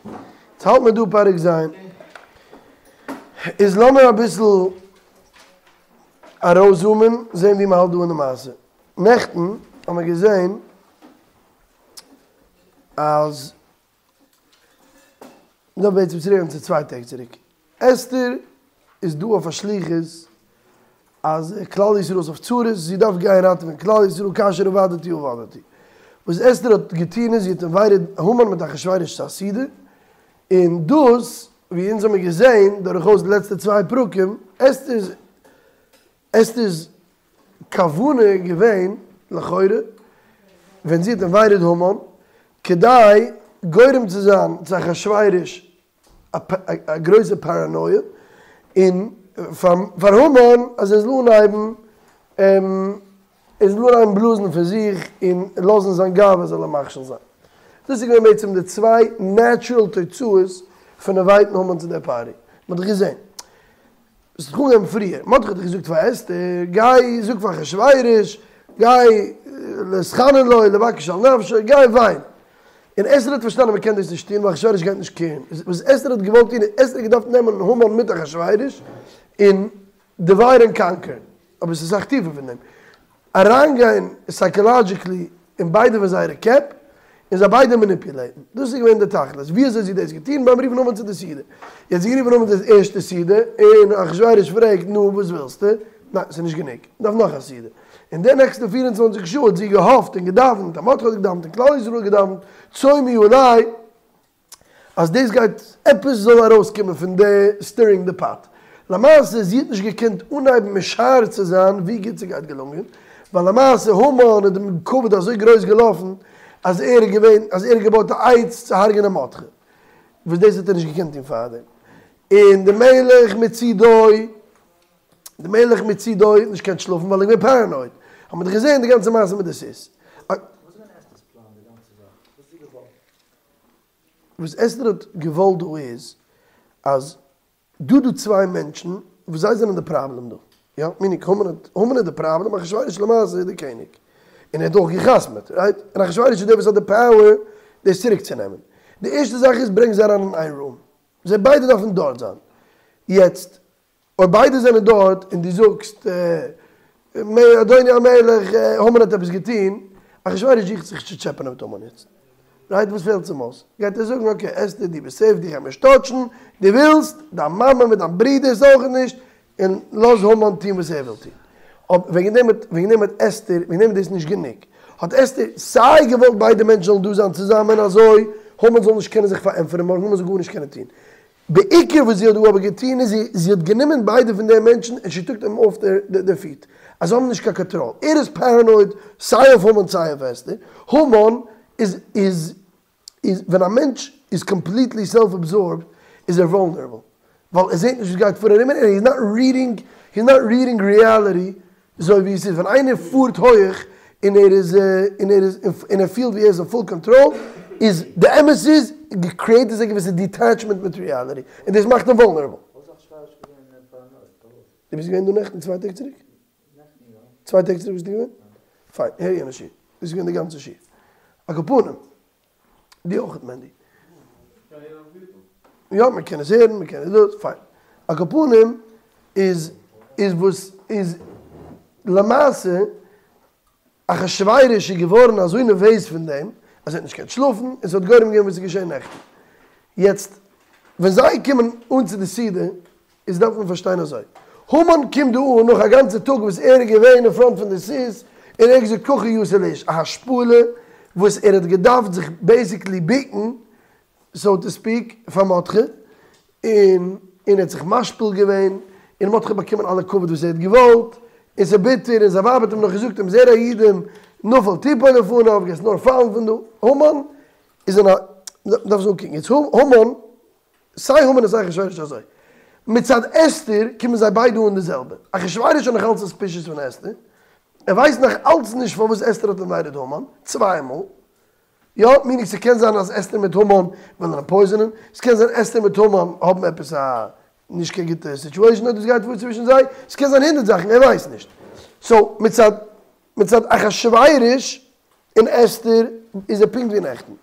יעצט האלט מען דא פרק ז'. איז לאמיר אביסל ארויסזומען, זען ווי מ'האלט דא אין די מעשה. נעכטן האבן מיר געזען אז, מ'דארף בעצם צוריק גיין צו צוויי טעג צוריק. אסתר איז דא אויף א שליחות אז כלל ישראל איז אויף צרות, זי דארף גיין ראטעווען כלל ישראל כאשר אבדתי אבדתי. וואס אסתר האט געטון איז זי האט אינווייטעד המן מיט אחשורוש צו א סעודה, און דאס ווי אונז האמיר געזען דורכאויס די לעצטע צוויי פרקים, אסתר'ס אסתר'ס כוונה איז געווען לכאורה ווען זי האט אינווייטעד המן כדי גורם צו זיין צו אחשורוש א גרויסע פאראנויע, און פאר המן אז ער זאל אנהייבן ער זאל אנהייבן בלאזן פון זיך און לאזן זיין גאווה זאל אים מכשיל זיין. דאס איז געווען בעצם די צוויי נעטשורעל תוצאות פון אינווייטן המן צו דער פארטי. מען האט דאך געזען. עס האט זיך אנגעהויבן פריער, מרדכי האט דאך געזאגט פאר אסתר, גיי זאג פאר אחשורוש, גיי להתחנן לו, לבקש על נפשו, גיי וויין. און אסתר האט פארשטאנען מען קען דאס נישט טון ווייל אחשורוש גייט נישט קערן. וואס אסתר האט געוואלט טון איז, אסתר האט געדארפט נעמען המן מיט אחשורוש און דיווייד ענד קאנקער. אבער עס איז אסאך טיפער פון דעם. אריינגיין סייקאלאדזשיקלי אין ביידע פון זייערע קעפ און זיי ביידע מאניפולעיטן. דאס איז געווען די תכלית. ווי אזוי האט זי דאס געטון? ביים רופן המן צו די סעודה. יעצט זי גערופן המן צו די ערשטע סעודה און אחשורוש פרעגט נו וואס ווילסטו? ניין ס'איז נישט גענוג. מ'דארף נאך א סעודה. און די נעקסטע פיר און צוואנציג שעה האט זי געהאפט און געדאווענט, און מרדכי האט געדאווענט און כלל ישראל האט געדאווענט, צומו עלי, אז דאס גייט עפעס זאל ארויסקומען פון די סטירינג די פאט. למעשה זי האט נישט געקענט אנהייבן משער צו זיין ווי גוט ס'גייט געלונגען, ווייל למעשה המן איז דעם כבוד אזוי גרויס געלאפן אז ער איז געווען אז ער האט געבויט א עץ צו הרג'נען מרדכי, וואס דאס האט ער נישט געקענט טון פארדעם. און די מלך מצידו די מלך מצידו האט נישט געקענט שלאפן ווייל ער איז געווען פאראנויד, האט מען דאך געזען די גאנצע מעשה מיט די סוס. וואס איז געווען אסתר'ס פלאן די גאנצע זאך? וואס האט זי געוואלט? וואס אסתר האט געוואלט דא איז אז דא דא צוויי מענטשן וואס זיי זענען די פראבלעם דא, יא, מינינג המן האט, המן איז די פראבלעם, אחשורוש למעשה איז די קעניג, און ער האט אויך גע'חתמ'עט, רייט? און אחשורוש איז דער וואס האט די פאוער דאס צוריק צו נעמען. די ערשטע זאך איז ברענג זיי אריין אין איין רום, זיי ביידע דארפן דארט זיין. יעצט אויב ביידע זענען דארט און דו זאגסט אדוני המלך המן האט עפעס געטון, אחשורוש זוכט זיך צו טשעפענען מיט המן יעצט, רייט וואס פעלט אים אויס? גייט ער זאגן אקעי אסתר דו ביסט סעיף דיך גייט מען נישט טאטשן, דו ווילסט, דיין מאמע מיט דיין ברודערס אויך נישט, און לאז המן טון וואס ער וויל טון. אבער וועגן דעם האט וועגן דעם האט אסתר וועגן דעם איז דאס נישט גענוג, האט אסתר סיי געוואלט ביידע מענטשן זאלן דא זיין צוזאמען אזוי המן זאל נישט קענען זיך פארענטפערן מארגן המן זאל גארנישט קענען טון, בעיקר וואס זי האט דא אבער געטון איז זי זי האט גענומען ביידע פון די מענטשן און שי טוק דעם אף דעיר פיט אז זיי האבן נישט קיין קאנטראל ער איז פערענויד סיי אויף המן סיי אויף אסתר המן איז איז איז ווען א מענטש איז קאמפליטלי סעלף אבזארבד איז ער וואלנערעבל ווייל ער זעט נישט וואס גייט פאר ארום אים און היז נאט רידינג היז נאט רידינג ריעליטי אזוי ווי עס איז ווען איינער פארט הויעך און ער איז און ער איז און ער פילט ווי ער איז אין פול קאנטראל איז די אמת איז קריעט עס א געוויסע דיטעטשמענט מיט ריעליטי און דאס מאכט אים וואלנערעבל. וואס איז אחשורוש געווען פאראנויד? פארוואס? דו ביסט געווען דא נעכטן צוויי טעג צוריק? נעכטן יא. צוויי טעג צוריק ביסטו געווען? פיין, הער יענע שיעור. דאס איז געווען די גאנצע שיעור. על כל פנים. דו אויכעט מענדי. יא מען קען עס הערן מען קען עס דאס פיין. על כל פנים איז איז וואס איז למעשה אחשורוש איז געווארן אזוי נערוועז פון דעם אז ער האט נישט געקענט שלאפן און ס'האט גורם געווען וואס איז געשען נעכטן. יעצט ווען זיי קומען אן צו די סעודה איז דארף מען פארשטיין אזוי, המן קומט דא אן נאך א גאנצע טאג וואס ער איז געווען אין פראנט פון די סוס און ער האט געזאגט ככה יעשה לאיש, א השפלה וואס ער האט געדארפט זיך בעיסיקלי ביקן סאו טו ספיק פאר מרדכי, און און ער האט זיך משפיל געווען, און מרדכי האט באקומען אלע כבוד וואס ער האט געוואלט, און ס'איז ביטער, און זיין ווייב האט אים נאך געזאגט אם זרע היהודים נפול תפול לפניו, גייסט נאר פאלן פון דא, המן איז אין א, מ'דארף עס אנקוקן, יעצט המן סיי המן און סיי אחשורוש אזוי. מצד אסתר קומען זיי ביידע אן די זעלבע. אחשורוש איז נאך אלץ סוספישעס פון אסתר. ער ווייסט נאך אלץ נישט פארוואס אסתר האט אינווייטעד המן צוויי מאל. יא, מינינג ס'קען זיין אז אסתר מיט המן ווילן אים פויזענען. ס'קען זיין אסתר מיט המן האבן עפעס א נישט קיין גוטע סיטועשאן אויב דאס גייט פאר צווישן זיי. ס'קען זיין הונדערט זאכן, ער ווייסט נישט. סאו מצד מצד אחשורוש און אסתר איז ער פונקט ווי נעכטן.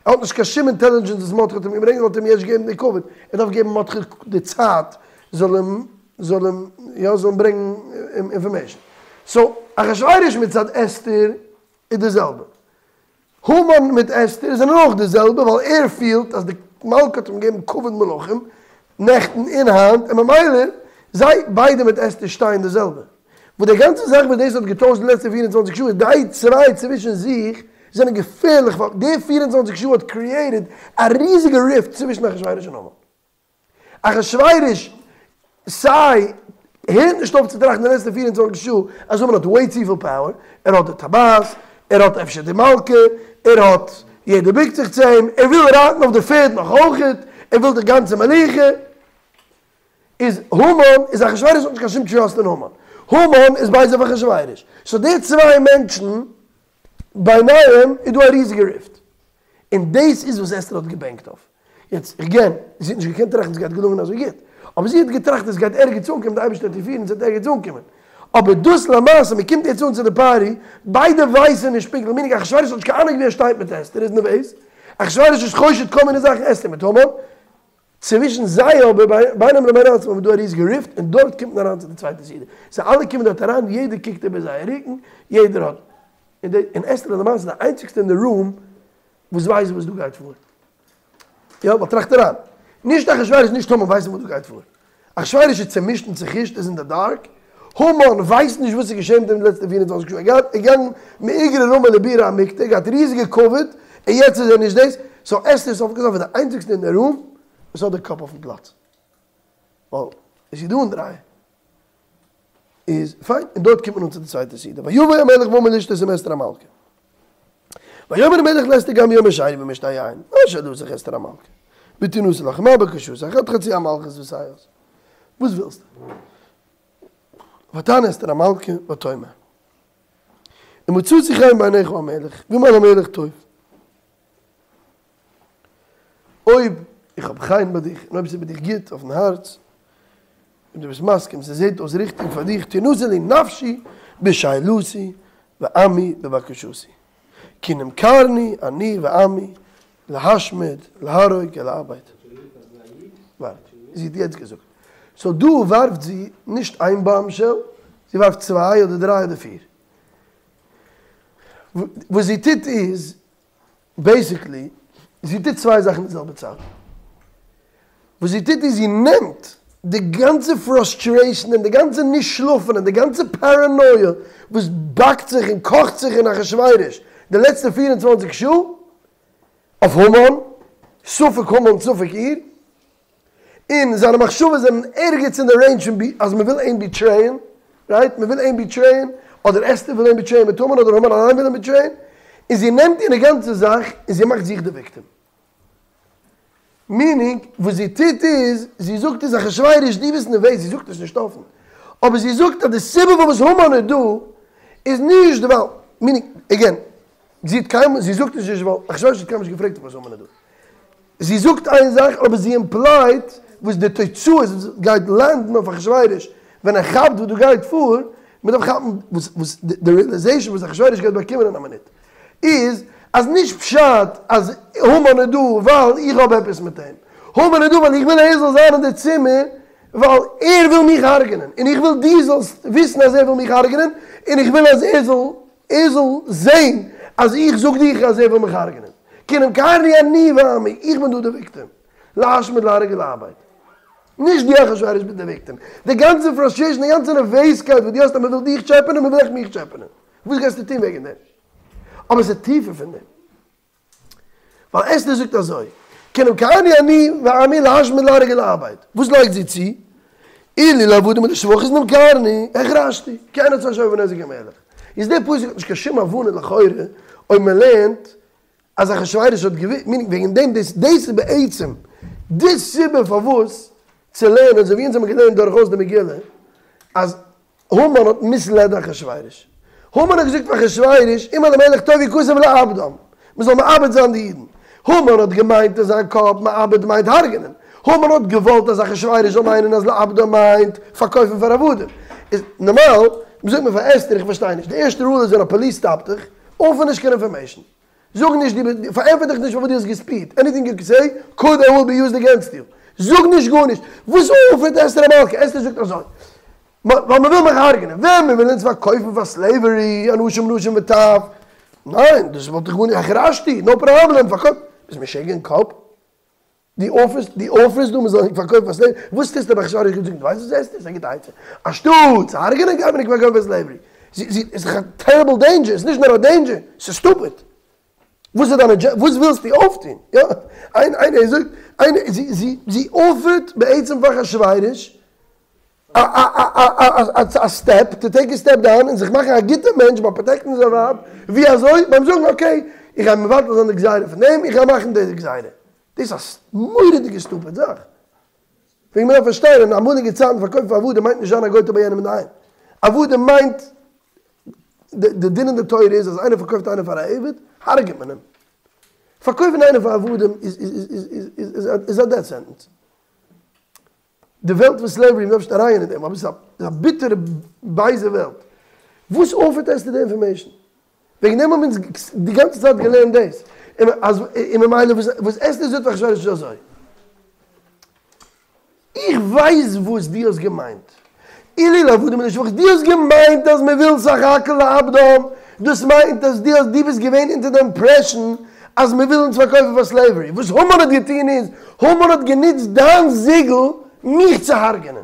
ער האט נישט קיין שום אינטעלידזשענס וואס מרדכי האט אים געברענגט וואלט אים יעצט געגעבן די כבוד, ער דארף געבן מרדכי די צייט זאל אים זאל אים יא זאל אים ברענגן אינפארמעישן. סאו אחשורוש מצד אסתר איז די זעלבע. המן מיט אסתר זענען אויך די זעלבע ווייל ער פילט אז די מלכה האט אים געגעבן כבוד מלכים נעכטן און היינט און ממילא זיי ביידע מיט אסתר שטייען די זעלבע. וואס די גאנצע זאך וואס דאס האט געטוישט די לעצטע 24 שעה איז די צוויי צווישן זיך זענען געפערליך ווייל די 24 שעה האט קריעטעד א ריזיגע ריפט צווישן אחשורוש און המן. אחשורוש סיי הערט נישט אויף צו טראכטן די לעצטע 24 שעה אז המן האט וועי צופיל פאוער, ער האט די טבעת, ער האט אפשר די מלכה, ער האט יעדער בוקט זיך צו אים, ער וויל רייטן אויף די פערד נאך אויכעט, ער וויל די גאנצע מלוכה. איז המן איז אחשורוש האט נישט קיין שום טראסט אין המן, המן איז בייז אויף אחשורוש, סאו די צוויי מענטשן ביניהם איז דא א ריזיגע ריפט, און דאס איז וואס אסתר האט געבענקט אויף. יעצט, עגעין, זי האט נישט געקענט טראכטן ס'גייט געלונגען אזוי גוט, אבער זי האט געטראכט עס גייט ערגעץ אנקומען, די אייבערשטער וועט איר פירן ס'וועט ערגעץ אנקומען. אבער דאס למעשה, מ'קומט יעצט אן צו די פארטי, ביידע ווייסן נישט פונקטליך, מיינינג אחשורוש האט נישט קיין אהנונג ווי ער שטייט מיט אסתר, איז נערוועז, אחשורוש איז חושד כל מיני זאכן אסתר מיט המן, צווישן זיי אבער בינם לבין עצמם איז דא א ריזיגע ריפט, און דארט קומט מען אריין צו די צווייטע סעודה. סאו אלע קומען דארט אריין, יעדער קוקט איבער זייער רוקן, יעדער האט, און די, און אסתר איז למעשה די איינציגסטע אין די רום וואס ווייסט וואס דא גייט פאר. יא, ווייל טראכט אריין, נישט אחשורוש נישט המן ווייסן וואס דא גייט פאר. אחשורוש איז צעמישט און צעחושט, איז אין די דארק, המן ווייסט נישט וואס איז געשען מיט אים די לעצטע 24 שעה, ער גייט געגאנגען מאיגרא רמא לבירא עמיקתא, ער געהאט ריזיגע כבוד, און יעצט איז ער נישט דאס, סאו אסתר איז סוף כל סוף די איינציגסטע אין די רום וואס האט די קאפ אויפן פלאץ. ווייל עס איז דא אנדרייען. איז פיין, און דארט קומט מען אן צו די צווייטע סעודה, ויבא המלך והמן לשתות עם אסתר המלכה. ויאמר המלך לאסתר גם היום שרי במשתה היין, מה שאלתך אסתר המלכה, ותנתן לך מה בקשתך עד חצי המלכות ותעש. וואס ווילסטו? ותען אסתר המלכה ותאמר, אם מצאתי חן בעיניך המלך, ואם על המלך טוב. אויב איך האב חן ביי דיך, און אויב ס'איז ביי דיך גוט אויפן הארץ, און דו ביסט מסכים, ס'זעט אויס ריכטיג פאר דיך, תנתן לי נפשי בשאלתי ועמי בבקשתי. כי נמכרנו אני ועמי להשמיד להרוג ולאבד. ווארט, זי האט יעצט געזאגט. סאו דא ווארפט זי נישט איין באמשעל, זי ווארפט צוויי אדער דריי אדער פיר. וואס זי טוט איז, בעיסיקלי, זי טוט צוויי זאכן די זעלבע צייט. וואס זי טוט איז זי נעמט די גאנצע פראסטרעישן און די גאנצע נישט שלאפן און די גאנצע פאראנויע וואס באקט זיך און קאכט זיך אין אחשורוש די לעצטע 24 שעה אויף המן, ספק המן ספק איר, און זיינע מחשבות זענען ערגעץ אין די רעינדזש פון אז מען וויל אים ביטרעיען, רייט? מען וויל אים ביטרעיען, אדער אסתר וויל אים ביטרעיען מיט המן, אדער המן אליין וויל אים ביטרעיען, און זי נעמט איר די גאנצע זאך און זי מאכט זיך די וויקטים. מינינג, וואס זי טוט איז, זי זאגט איז אחשורוש דו ביסט נערוועז, זי זאגט עס נישט אפן, אבער זי זאגט אז די סיבה פארוואס המן איז דא, איז נישט ווייל, מינינג, עגעין, זי האט קיינמאל, זי זאגט עס נישט ווייל אחשורוש האט קיינמאל נישט געפרעגט פארוואס המן איז דא. זי זאגט איין זאך אבער זי אימפלייט וואס די תוצאות גייט לענדן אויף אחשורוש ווען ער כאפט וואס דא גייט פאר, מען דארף כאפן וואס וואס די רעליזעישאן וואס אחשורוש גייט באקומען אין א מינוט איז אז נישט פשט אז המן איז דא ווייל איך האב עפעס מיט אים, המן איז דא ווייל איך וויל ער זאל זיין אין די צימער ווייל ער וויל מיך הרג'נען און איך וויל דו זאלסט וויסן אז ער וויל מיך הרג'נען און איך וויל אז ער זאל ער זאל זען אז איך זאג דיך אז ער וויל מיך הרג'נען. כי נמכרנו אני ועמי, איך בין דא די וויקטעם. להשמיד להרוג ולאבד. נישט דו אחשורוש ביסט די וויקטעם. די גאנצע פראסטרעישן, די גאנצע נערוועזקייט וואס דו האסט אז מען וויל דיך טשעפענען, מען וויל אויך מיך טשעפענען. וואס גייסטו טון וועגן דעם? אבער עס איז טיפער פון דעם. ווייל אסתר זאגט אזוי, כי נמכרנו אני ועמי להשמיד להרוג ולאבד. וואס לייגט זי צו? אילו לעבדים ולשפחות נמכרנו, החרשתי, כי אין הצאן שווה בנזק המלך. איז דער פסוק האט נישט קיין שום הבנה לכאורה אויב מען לערנט אז אחשורוש האט געוואוסט, מיינינג וועגן דעם דאס דאס איז בעצם די סיבה פארוואס צו לערנען אזוי ווי אונז האבן געלערנט דורכאויס די מגילה אז המן האט מיסלעד אחשורוש. המן האט געזאגט פאר אחשורוש אם על המלך טוב יכתב לאבדם, מען זאל מאבד זיין די אידן. המן האט געמיינט אין זיין קאפ מאבד מיינט הרג'נען. המן האט געוואלט אז אחשורוש זאל מיינען אז לאבדם מיינט פארקויפן פאר עבדים. איז נארמאל, זאגט מען פאר אסתר איך פארשטיי נישט, די ערשטע רול איז ווען א פאליס סטאפט דיך, אפער נישט קיין אינפארמעישן. זאג נישט דו פארענטפער דיך נישט פארוואס דו האסט געספידט, עניטינג יו סעי קאוד ענד וויל בי יוזד אגענסט יו, זאג נישט גארנישט, וואס אפערט אסתר המלכה? אסתר זאגט אזוי, ווייל מען וויל מיך הרג'נען, ווען מען וויל אונז פארקויפן פאר סלעווערי, אנשים נשים וטף, ניין דאס וואלט איך גארנישט, החרשתי, נאו פראבלעם, פארקויף, ביסט משוגע אין קאפ? דו אפערסט דו אפערסט דא מ'זאל פארקויפן פאר סלעווערי? וואס טוסטו ביי אחשורוש געזאגט דו ווייסט וואס אסתר איז א גוטע עצה אנשטאט צו הרג'נען גייט מען נישט פארקויפן פאר סלעווערי זי איז דאך א טעריבל דעינדזשער ס'איז נישט נאר א דעינדזשער ס'איז סטופיד וואס איז דיין אדזשענדע וואס ווילסטו אויפטון יא איינער זאגט איינער זי זי זי אפערט בעצם פאר אחשורוש א סטעפ, טו טעיק א סטעפ דאון און זיך מאכן א גוטע מענטש ביי פראטעקטן זיין ווייב, ווי אזוי? ביים זאגן אקעי, איך גיי מבטל זיין די גזירה פון דעם, איך גיי מאכן די גזירה. דאס איז א מורא'דיגע סטופיד זאך. וועגן מ'דארף פארשטיין, אין אמאליגע צייטן פארקויפן פאר עבדים מיינט נישט זיין א גוי'טע ביי יענעם אינדערהיים. עבדים מיינט, די דין אין די תורה איז אז איינער פארקויפט איינעם פאר א עבד, הרג'ט מען אים. פארקויפן איינעם פאר עבדים איז א דעט סענטענס. די וועלט פון סלעווערי, מ'דארף נישט אריינגיין אין דעם, אבער ס'איז א ביטערע בייזע וועלט. וואס אפערט אסתר די אינפארמעישן? וועגן דעם האבן אונז די גאנצע צייט געלערנט דאס. אז און ממילא וואס אסתר זאגט פאר אחשורוש איז אזוי. איך ווייס וואס דו האסט געמיינט. אילו לעבדים ולשפחות, דו האסט געמיינט אז מ'וויל סך הכל לאבדם, דאס מיינט אז דו האסט דו ביסט געווען אונטער די אימפרעשן אז מ'וויל אונז פארקויפן פאר סלעווערי, וואס המן האט געטון איז, המן האט גענוצט דיין זיגל מיך צו הרג'נען.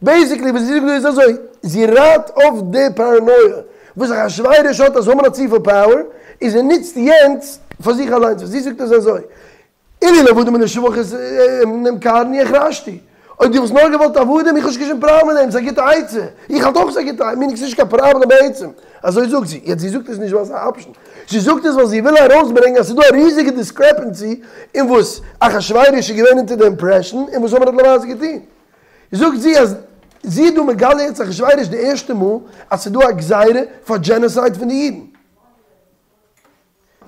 בעיסיקלי וואס זי זאגט דא איז אזוי, זי רייט אויף די פאראנויע וואס אחשורוש האט אז המן האט צופיל פאוער, און זי נוצט יענץ פאר זיך אליינס, וואס זי זאגט איז אזוי, אילו לעבדים ולשפחות נמכרנו החרשתי. אויב דו וואלסט נאר געוואלט עבדים, איך האב נישט קיין שום פראבלעם מיט דעם, ס'איז א גוטע עצה. איך האלט אויך ס'איז א גוטע עצה, מיינט ס'נישט קיין פראבלעם בעצם. אזוי זאגט זי. יעצט זי זאגט עס נישט ווייל ס'איז א אפשן. זי זאגט עס ווייל זי וויל ארויסברענגען אז ס'איז דא א ריזיגע דיסקרעפענסי אין וואס אחשורוש איז געווען אונטער די אימפרעשן און וואס המן האט למעשה געטון. זאגט זי אז זי איז דא מגלה יעצט אחשורוש די ערשטע מאל אז ס'איז דא א גזירה פאר דזשענעסייד פון די אידן.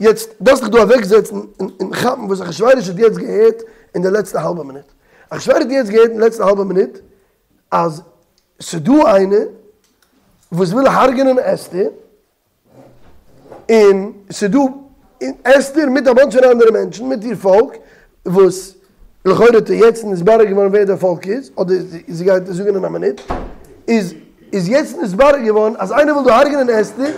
יעצט דארפסט דיך דא אוועקזעצן און כאפן וואס אחשורוש האט יעצט געהערט אין די לעצטע האלבע מינוט. אחשורוש האט יעצט געהערט אין די לעצטע האלבע מינוט אז ס'דא איינער וואס וויל הרג'נען אסתר, און ס'דא אסתר מיט א באנטש פון אנדערע מענטשן מיט איר פאלק, וואס לכאורה האט יעצט נתברר געווארן ווער דער פאלק איז, אדער זי גייט עס זאגן אין א מינוט, איז איז יעצט נתברר געווארן אז איינער וויל דא הרג'נען אסתר,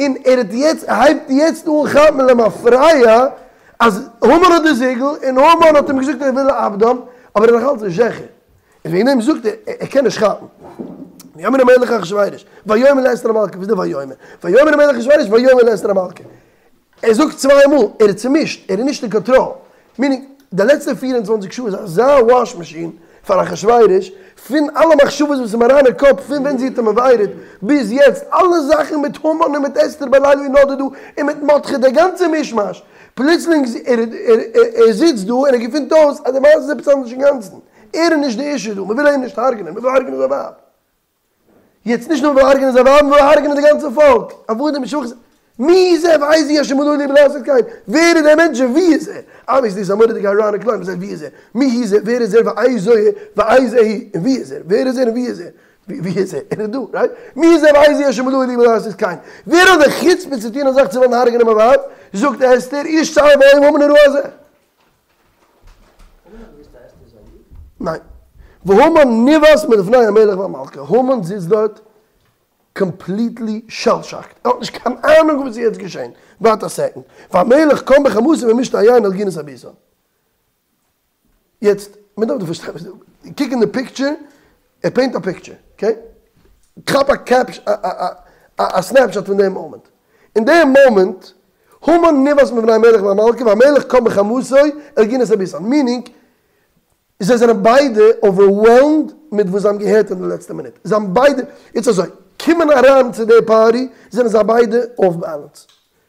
און ער האט יעצט, ער הייבט יעצט אן כאפן למפרע אז המן האט די זיגל, און המן האט אים געזאגט ער וויל לאבדם, אבער ער איז נאך אלץ נישט זיכער, און וועגן דעם זאגט ער, ער קען נישט כאפן. ויאמר המלך אחשורוש, ויאמר לאסתר המלכה, וואס איז די ויאמר? ויאמר המלך אחשורוש ויאמר לאסתר המלכה. ער זאגט צוויי מאל, ער איז צומישט, ער איז נישט אין קאנטראל. מיענינג, די לעצטע 24 שעה איז אזא וואש מאשין פאר אחשורוש, פון אלע מחשבות וואס איז אים אריין אין קאפ פון ווען זי האט אים אינווייטעד ביז יעצט, אלע זאכן מיט המן און מיט אסתר בלילה ינדדו און מיט מרדכי, דער גאנצער מישמאש. פלוצלינג ער זיצט דא און ער געפינט אויס אז די מעשה איז עפעס אנדערש אינגאנצן. ער איז נישט די אישו דא, מ'וויל אים נישט הרג'נען, מ'וויל הרג'נען זיין ווייב. יעצט נישט נאר מ'וויל הרג'נען זיין ווייב, מ'וויל הרג'נען די גאנצע פאלק, עבדים ושפחות, מי זה ואיזהו אשר מלא לבו לעשות כן, ווער איז דער מענטש און ווי איז ער? אבוויעסלי איז א מורא'דיגע אייראניק ליין, וואס הייסט ווי איז ער? מי הוא זה, ווער איז ער ואיזו ואיזהו און ווי איז ער? ווער איז ער און ווי איז ער? ווי איז ער? ער איז דא, רייט? מי זה ואיזהו אשר מלא לבו לעשות כן, ווער האט די חוצפה צו טון א זאך צו וועלן הרג'נען מיין ווייב? זאגט אסתר, איש צר ואויב המן הרע הזה. ניין. והמן נבהת מלפני המלך והמלכה. המן זיצט דארט קאמפליטלי שעל שאקט. ער האט נישט קיין אהנונג וואס איז יעצט געשען. ווארט א סעקאנד. והמלך קם בחמתו ממשתה היין אל גינת הביתן. יעצט, מען דארף דא פארשטיין וואס דא. קוק אין די פיקטשער, ער פעינט א פיקטשער, אקעי? כאפ א קעפ א סנעפשאט פון דעם מאמענט. אין דעם מאמענט, המן נבהת מלפני המלך והמלכה והמלך קם בחמתו אל גינת הביתן. מינינג, זיי זענען ביידע אווערוועלמד מיט וואס זיי האבן געהערט אין די לעצטע מינוט. זיי האבן ביידע, יעצט אזוי, קומען אריין צו די פארטי זענען זיי ביידע אףף בעלענס.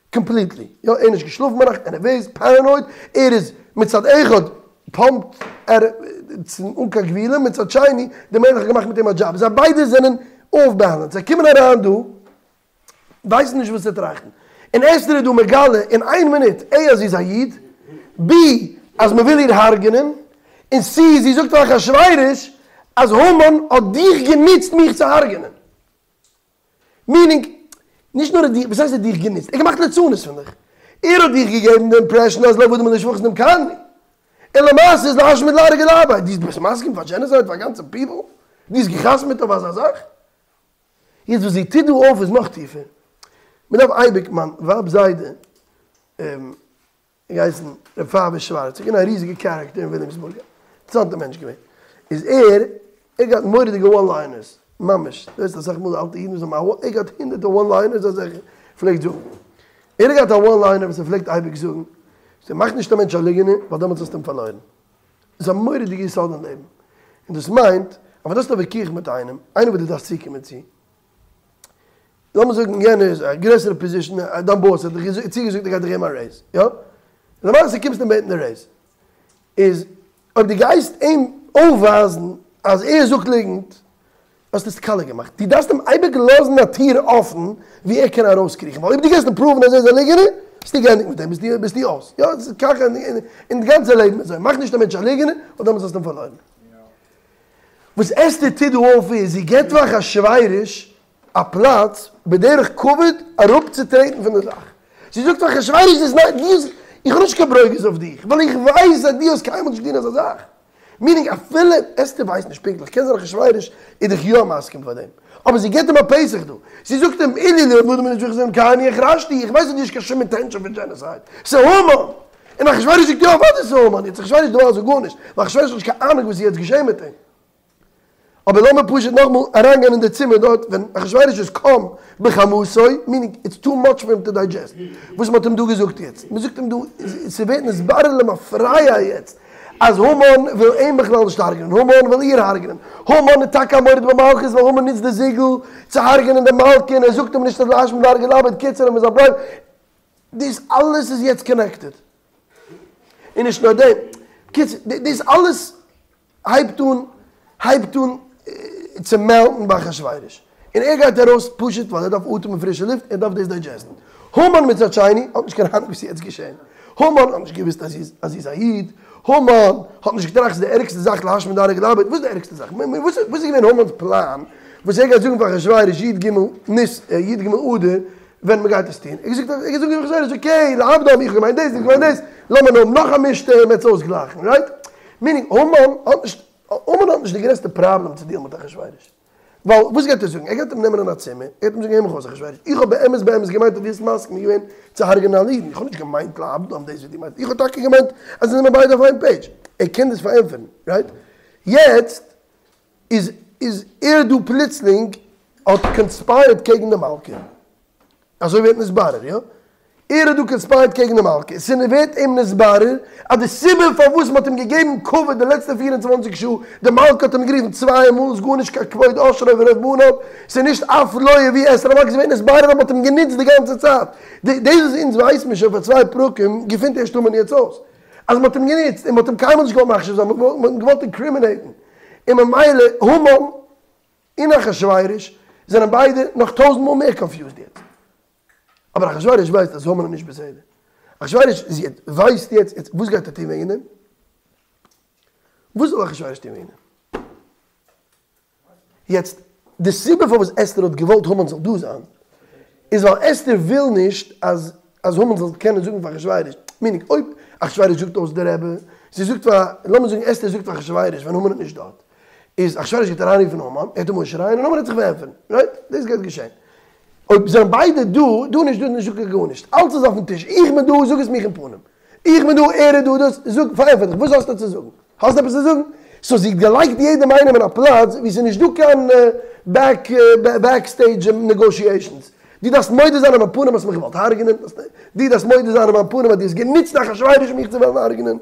קאמפליטלי. יא, ער איז נישט געשלאפן ביינאכט, נערוועז, פאראנויד, ער איז מצד אחד פאמפט ער אן קיין גבולים, מצד שני, די מלך האט געמאכט מיט אים א דזשאב. זיי ביידע זענען אףף בעלענס. זיי קומען אריין דא, ווייסן נישט וואס צו טראכטן. און אסתר איז דא מגלה אין איין מינוט, א אז זי איז א איד, ב אז מען וויל איר הרג'נען, און סי זי זאגט פאר אחשורוש אז המן האט דיך גענוצט מיך צו הרג'נען. מינינג, נישט נאר האט דיך, וואס הייסט ער האט דיך גענוצט? ער האט געמאכט ליצנות פון דיך. ער האט דיך געגעבן די אימפרעשן אז לעבדים ולשפחות נמכרנו, און למעשה איז להשמיד להרוג ולאבד, דו ביסט מסכים פאר דזשענעסייד פאר גאנצע פיפל? דו האסט געחתמעט אויף אזא זאך? יעצט וואס זי טוט דא אויף איז נאך טיפער, מען דארף אייביג, מיין ווייב'ס זיידע געהייסן ר' פייוויש שווארץ, איז געווען א ריזיגע קערעקטער אין וויליאמסבורג, אינטערעסאנטע מענטש געווען, איז ער, ער האט געהאט מורא'דיגע וואן ליינערס, ממש, דו ווייסט אסאך מאל די אלטע אידן וואס האבן א, ער האט געהאט הונדערטער וואן ליינערס אזעלכע, פלעגט זאגן, ער האט געהאט א וואן ליינער וואס ער פלעגט אייביג זאגן, מאך נישט א מענטש א ליגענער, ווייל דעמאלטס האסטו אים פארלוירן. דאס איז א מורא'דיגע יסוד אין לעבן, און דאס מיינט אז ווען דו האסט א וויכוח מיט איינעם, איינער וואס דו דארפסט צוקומען צו, לאמיר זאגן יענער איז א גרעסערע פאזישן, דיין באס האט דיך צוגעזאגט ער גייט דיך געבן א רעיז, יא? למעשה קומסטו אים בעטן די רעיז, איז אויב דו גייסט אים אויפווייזן אז ער זאגט ליגנט, האסטו עס קאליע געמאכט. דו דארפסט אים אייביג לאזן א טיר אפן וואו ער קען ארויסקריכן, ווייל אויב דו גייסט אים פראוון אז ער איז א ליגענער, ביסטו געענדיגט מיט אים, ביסטו אויס. יא, עס איז ככה אין די גאנצע לעבן אזוי, מאך נישט א מענטש א ליגענער, ווייל דעמאלטס האסטו אים פארלוירן. וואס אסתר טוט דא אויף איז, זי געבט פאר אחשורוש א פלאץ בדרך כבוד אראפצוטרעטן פון די זאך. זי זאגט פאר אחשורוש, דאס ניין, דו האסט, איך האב נישט קיין ברוגז אויף דיך, ווייל איך ווייס אז דו האסט קיינמאל נישט געטון אזא זאך. מינינג אפילו אסתר ווייסט נישט פונקטליך, קען זיין אחשורוש איז דאך יא מסכים פאר דעם, אבער זי געבט אים א פתח דא, זי זאגט אים אילו לעבדים ולשפחות נמכרנו החרשתי, איך ווייס אז דו האסט קיין שום אינטענשאן פון דזשענעסייד, ס'איז המן! און אחשורוש זאגט יא אוודאי ס'איז המן, יעצט אחשורוש דערווייל זאגט גארנישט, ווייל אחשורוש האט נישט קיין אהנונג וואס איז יעצט געשען מיט אים. אבער לאמיר פשוט נאכמאל אריינגיין אין די צימער דארט ווען אחשורוש איז קם בחמתו, מינינג איטס טו מאטש פאר אים טו דיידזשעסט וואס מ'האט אים דא געזאגט יעצט, מ'זאגט אים דא, ס'ווערט נתברר למפרע יעצט אז המן וויל אים בכלל נישט הרג'נען, המן וויל איר הרג'נען, המן איז טאקע א מורד במלכות ווייל המן נוצט די זיגל צו הרג'נען די מלכה און ער זאגט אים נישט אז להשמיד להרוג ולאבד קיצור אים איז א בלייב, דאס אלעס איז יעצט קאנעקטעד. און נישט נאר דעם, קיצור דאס אלעס הייבט אן הייבט אן צו מעלטן ביי אחשורוש, און ער גייט ארויס פשוט ווייל ער דארף אטעמען פרישע לופט, ער דארף דאס דיידזשעסטן. המן מצד שני האט נישט קיין אהנונג וואס איז יעצט געשען, המן האט נישט געוואוסט אז זי איז א איד, המן האט נישט געטראכט ס'איז די ערגסטע זאך להשמיד להרוג ולאבד, וואס איז די ערגסטע זאך? וואס איז געווען המן'ס פלאן וואס ער גייט זאגן פאר אחשורוש י ג ניס י ג אדר ווען מ'גייט עס טון? ער האט געזאגט ער גייט זאגן פאר אחשורוש אקעי לאבדם איך האב געמיינט דאס דו האסט געמיינט דאס לאמיר נאר האבן נאך א משתה און מ'וועט עס אויסגלייכן רייט? מינינג המן האט נישט המן האט נישט די גרעסטע פראבלעם צו דיעלן מיט אחשורוש. ווייל וואס גייט ער זאגן? ער גייט אים נעמען אין א צימער, ער גייט אים זאגן הער מיך אויס אחשורוש, איך האב באמת באמת געמיינט אז דו האסט מסכים געווען צו הרג'נען אלע אידן, איך האב נישט געמיינט לאבדם דאס וואס דו מיינסט, איך האב טאקע געמיינט אז אונז זעמער ביידע אויף איין פעידזש. ער קען דאס פארענטפערן, רייט? יעצט איז איז ער דא פלוצלינג האט קאנספייערט קעגן די מלכה. אזוי ווערט נתברר, יא? ער האט דא קאנספייערט קעגן די מלכה, ס'ווערט אים נתברר אז די סיבה פארוואס מ'האט אים געגעבן כבוד די לעצטע פֿיר און צוואַנציק שעה, די מלכה האט אים גערופן צוויי מאל, איז גארנישט קיין כבוד עשרו ורוב בניו, ס'איז נישט אף לא הביאה אסתר המלכה, ס'ווערט נתברר אז מ'האט אים גענוצט די גאנצע צייט. דאס וואס אונז ווייסן מיר שוין פאר צוויי פרקים, געפינט ערשט המן יעצט אויס. אז מ'האט אים גענוצט, און מ'האט אים קיינמאל נישט געוואלט מחשיב זיין, מ'האט אים געוואלט אינקרימינעיטן, און ממילא המן און אחשורוש זענען ביידע נאך טויזנט מאל מער קאנפיוזד יעצט. אבער אחשורוש ווייסט אז המן איז נישט בסדר. אחשורוש איז יעצט, ווייסט יעצט, יעצט וואס גייט ער טון וועגן דעם? וואס זאל אחשורוש טון וועגן דעם? יעצט, די סיבה פארוואס אסתר האט געוואלט המן זאל דא זיין, איז ווייל אסתר וויל נישט אז אז המן זאל קענען זאגן פאר אחשורוש, מינינג אויב אחשורוש זאגט אויס די רבי, זי זאגט פאר, לאמיר זאגן אסתר זאגט פאר אחשורוש ווען המן איז נישט דארט, איז אחשורוש גייט אריינרופן המן, ער וועט אים אנשרייען און המן וועט זיך פארענטפערן, רייט? דאס גייט געשען. אויב זענען ביידע דא, דא נישט דא נישט זאג איך גארנישט, אלץ איז אויפן טיש, איך בין דא, זאג עס מיך אין פנים, איך בין דא, ער איז דא, דאס, זאג, פארענטפער דיך, וואס האסטו צו זאגן? האסט עפעס צו זאגן? סאו זי האט געלייגט יעדעם איינעם אין א פלאץ וואו ס'איז נישט דא קיין בעק בעק סטעידזש נעגאשיעישאנס. דו דארפסט מודה זיין אין מיין פנים האסט מיך געוואלט הרג'נען, דו דארפסט מודה זיין אין מיין פנים אז דו האסט גענוצט אחשורוש מיך צו וועלן הרג'נען,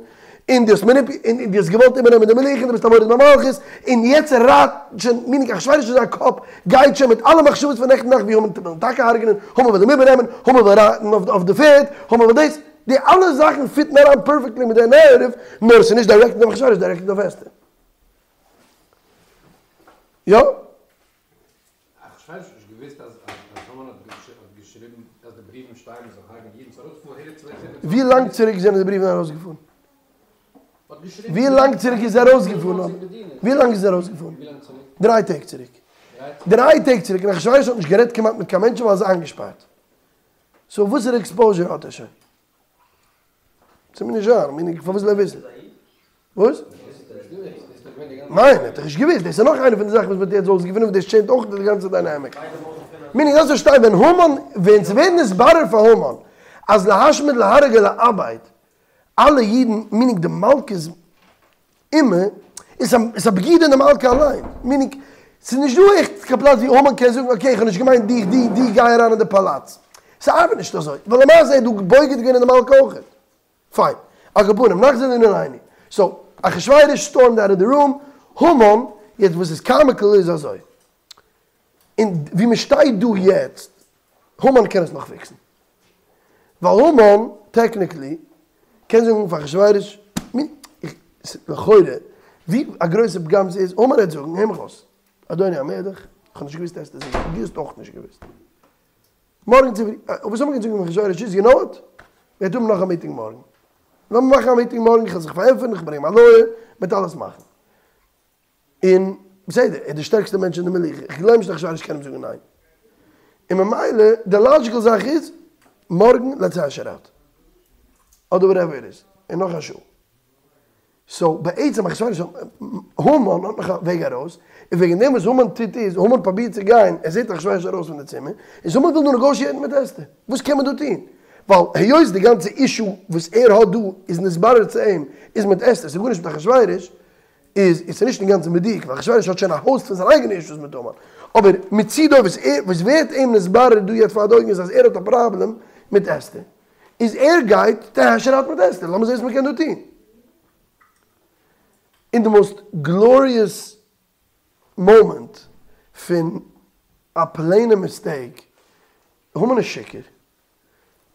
און דו האסט מעניפ און דו האסט געוואלט איבערנעמען די מלוכה און דו ביסט א מורד במלכות, און יעצט רייט שוין מינינג אחשורוש אין זיין קאפ גייט שוין מיט אלע מחשבות פון נעכטן נאכט ווי המן וויל אים טאקע הרג'נען, המן וויל אים איבערנעמען, המן וויל רייטן אויף די פערד, המן וויל דאס, די אלע זאכן פיטן אריין פערפעקטלי מיט די נערעטיוו, נאר עס איז נישט דירעקטעד אויף אחשורוש, דירעקטעד אויף אסתר. יא? אחשורוש האט נישט געוואוסט אז המן האט געשריבן אז די בריוון שטייען מ'זאל הרג'ענען אידן, ס'איז ארויסגעפארן 127. ווי לאנג צוריק זענען די בריוון ארויסגעפארן? ווי לאנג צוריק איז ארויסגעפארן? ווי לאנג איז ארויסגעפארן? דריי טעג צוריק. דריי טעג צוריק און אחשורוש האט נישט גערעדט כמעט מיט קיין מענטשן ווייל ער איז איינגעשפארט. סאו וואסערע עקספאוזשער האט ער שוין? ס'מוז נישט זיין, מיינען פארוואס זאל ער וויסן? וואס? ניין, ער האט דאך נישט געוואוסט, דאס איז נאך איינע פון די זאכן וואס מ'האט יעצט אויסגעפונען וואס דאס טשעינדזשט אויך די גאנצע דיינעמיק. מיינען דארפסט פארשטיין ווען המן, ווען ס'ווערט נתברר פאר המן אז להשמיד להרוג ולאבד אלע אידן, מינינג די מלכה'ס אימא, איז א בגידה אין די מלכה אליין, מינינג ס'איז נישט דא עכט קיין פלאץ ווי המן קען זאגן אקעי איך האב נישט געמיינט דיך, דו דו גיי אריין אין די פאלאץ. ס'ארבעט נישט אזוי, ווייל למעשה איז דא בוגד געווען אין די מלכה אויכעט. פיין. על כל פנים, נחזור לענינינו. סאו, אחשורוש סטארמד אוט אוו די רום, המן, יעצט וואס איז קאמיקל איז אזוי, און ווי מ'שטייט דא יעצט, המן קען עס נאך פיקסן. ווייל המן, טעקניקלי, קען זאגן פאר אחשורוש, לכאורה, ווי א גרויסע פגם ס'איז, המן וועט זאגן, הער מיך אויס, אדוני המלך, איך האב נישט געוואוסט אסתר איז דא, דו האסט אויך נישט געוואוסט. מארגן צופרי, וואס המן קען זאגן אחשורוש איז, יו נאו וואט? מ'וועט האבן נאך א מיטינג מארגן. לאמיר מאכן א מיטינג מארגן, איך וועל זיך פארענטפערן, איך ברענג מיין לויער, מ'וועט אלעס מאכן. און בסדר, ער איז די שטערקסטע מענטש אין די מלוכה, איך גלייב נישט אחשורוש קען אים זאגן ניין. און ממילא, די לאדזשיקל זאך איז, מארגן לעטס העש איט אוט. אדער וואטעווער איט איז, און נאך א שעה. סאו בעצם אחשורוש המן האט נאך א וועג ארויס, און וועגן דעם וואס המן טוט איז, המן פרובירט צו גיין, ער זעט אחשורוש ארויס פון די צימער, איז המן וויל דא נעגאושיעטן מיט אסתר, וואס קען מען דא טון? ווייל היות די גאנצע אישו וואס ער האט דא איז נתברר צו אים איז מיט אסתר, ס'איז גארנישט מיט אחשורוש, איז עס נישט אינגאנצן מדויק, ווייל אחשורוש האט שוין א האוסט פון זיין אייגענע אישוס מיט המן, אבער מצידו וואס ער וואס ווערט אים נתברר דא יעצט פאר די אויגן איז אז ער האט א פראבלעם מיט אסתר, איז ער גייט העש איט אוט מיט אסתר, לאמיר זעהן וואס מ'קען דא טון. אין די מאוסט גלאריעס מאמענט פון א פלעינע מיסטעיק, המן איז שיכור,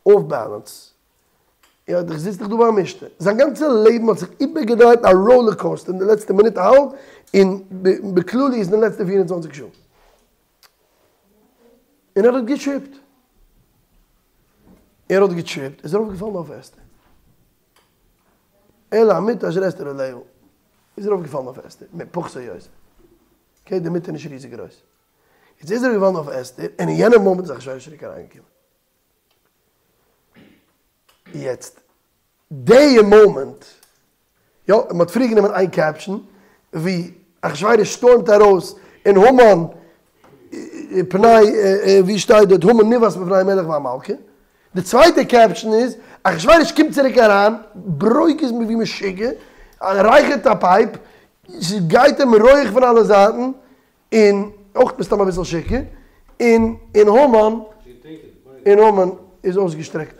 אףף בעלענס, יא דו זיצט דאך דא ביי א משתה, זיין גאנצע לעבן האט זיך איבערגעדרייט א ראולער קאוסטער אין די לעצטע מינוט א האלב, און בכללי איז אין די לעצטע 24 שעה. און ער האט געטריפט. ער האט געטריפט, איז ארויפגעפאלן אויף אסתר. אל המטה אשר אסתר עליה. איז ארויפגעפאלן אויף אסתר, פחות או יותר. אקעי, די מיטה איז נישט ריזיג גרויס. יעצט איז ער געפאלן אויף אסתר, און אין יענעם מאמענט איז אחשורוש צוריק אריינגעקומען. יעצט, די מאמענט, יא, מען האט פריער גענומען איין קעפשן, ווי אחשורוש שטורמט ארויס און המן פני, ווי שטייט דארט, המן נבהת מפני המלך והמלכה. די צווייטע קעפשן איז, אחשורוש קומט צוריק אריין, ברוגז ווי משוגע, רייכערט א פייפ, ס'גייט אים רויעך פון אלע זייטן, און אויך מסתם אביסל שיכור, און און המן, און המן איז אויסגעשטרעקט,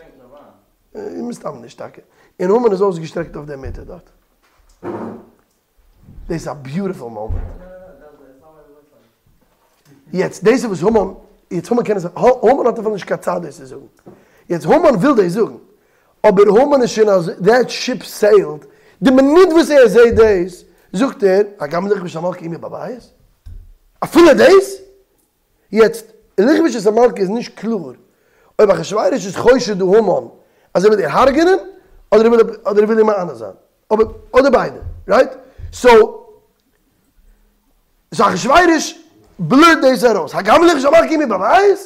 מסתם נישט טאקע, און המן איז אויסגעשטרעקט אויף די מיטה דארט. דאס איז א ביוטיפול מאמענט. יעצט דאס איז וואס המן, יעצט המן קען עס, המן האט אפילו נישט קיין צייט דאס צו זאגן. יעצט המן וויל דאס זאגן, אבער המן איז שוין אזוי, דעט שיפ סעילד, די מינוט וואס ער זעהט דאס, זאגט ער, הגם לכבוש את המלכה עמי בבית? אפילו דאס? יעצט, לכבוש את המלכה איז נישט קלאר אויב אחשורוש איז חושד דא המן אז ער וויל איר הרג'נען, אדער ער וויל אדער ער וויל איר מענה זיין, אבער אדער ביידע, רייט? סאו, סאו אחשורוש בלורט דאס ארויס, הגם לכבוש את המלכה עמי בבית?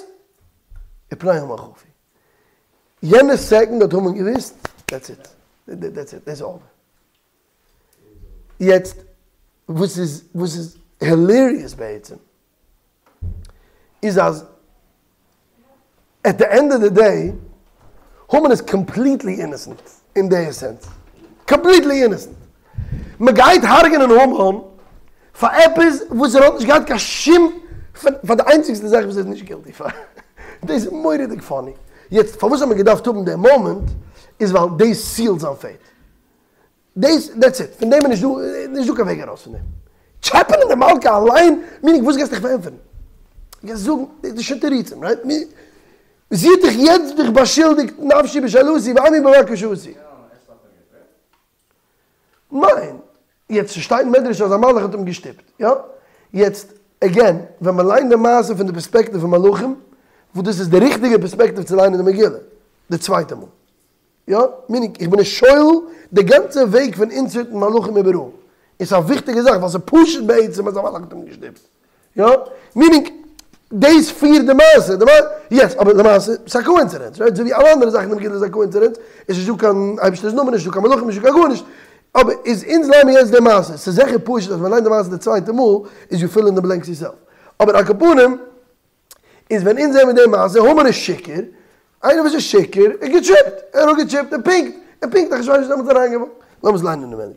ופני המן חפוי. יענע סעקונד האט המן געוויסט, דעטס איט, דעטס איט, דאס איז אווער. יעצט וואס איז וואס איז הילעריעס בעצם, איז אז עט די ענד אוו די דעי, המן איז קאמפליטלי אינעסענט אין די סענס, קאמפליטלי אינעסענט. מען גייט הרג'נען המן פאר עפעס וואס ער האט נישט געהאט קיין שום, פאר די איינציגסטע זאך וואס ער איז נישט גילטי פאר. דאס איז מורא'דיג פאני. יעצט פארוואס האט מען געדארפט האבן די מאמענט, איז ווייל דאס סיעלט זיין פעיט. דאס, דעטס איט. פון דעם איז נישט דא, נישט דא קיין וועג ארויס פון דעם. טשעפענען די מלכה אליין, מינינג וואס גייסטו דיך פארענטפערן? גייסט זאגן, דאס איז שוין תירוצים, רייט? זי האט דיך יעצט דיך באשולדיגט נפשי בשאלתי ועמי בבקשתי. ניין, יעצט ס'שטייט אין מדרש אז א מלאך האט אים געשטופט, יא? יעצט, עגעין, ווען מ'ליינט די מעשה פון די פערספעקטיוו פון מלאכים, וואס דאס איז די ריכטיגע פערספעקטיוו צו ליינען די מגילה, די צווייטע מאל, יא? מינינג, איך בין נישט שולל די גאנצע וועג פון אינסערטן מלאכים איבעראל, און ס'איז א וויכטיגע זאך ווייל ס'איז פשוט בעצם אז א מלאך האט אים געשטופט, יא? מינינג. דאס פירט די מעשה, די מעשה, יעס, אבער למעשה, ס'איז א קאאינסידענס, רייט? אזוי ווי אלע אנדערע זאכן אין די מגילה איז א קאאינסידענס, עס איז נישטא קיין אייבערשטער'ס נאמען, נישטא קיין מלאכים, נישטא קיין גארנישט, אבער איז אונז ליינען מיר יעצט די מעשה, ס'איז זיכער פשוט אז ווען מ'ליינט די מעשה די צווייטע מאל, איז יו פיל אין די בלענקס יורסעלף. אבער על כל פנים, איז ווען אונז זעען מיר די מעשה, המן איז שיכור, איינער וואס איז שיכור, איז געטריפט, ער האט געטריפט, און פונקט, און פונקט אחשורוש איז דעמאלטס אריינגעוואקט. לאמיר עס ליינען אינעווייניג.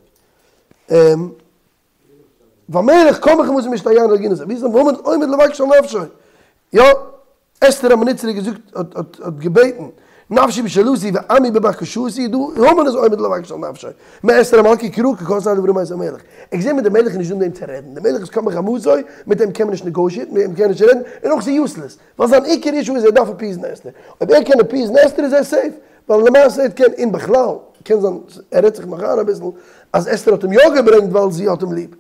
והמלך קם בחמתו ממשתה היין אל גנת הביתן והמן עומד לבקש על נפשו. יא, אסתר המצרית האט געזאגט, האט האט האט געבעטן, נפשי בשאלתי ועמי בבקשתי, דא המן איז עומד לבקש על נפשו. מאסתר המלכה כי ראה כי כל סדר ברא מאת המלך. ער האט געזען מיט די מלך איז נישט דא מיט דעם צו רעדן, די מלך איז קם בחמתו, מיט אים קען מען נישט נעגאושיעטן, מיט אים קען מען נישט רעדן, און אויך ס'איז יוסלעס, ווייל זיין עיקר אישו איז ער דארף אפיזן אסתר. אויב ער קען אפיזן אסתר איז ער סעיף, ווייל למעשה ער קען, און בכלל קען זיין ער רעדט זיך נאך איין אביסל אז אסתר האט אים יא געברענגט ווייל זי האט אים ליב.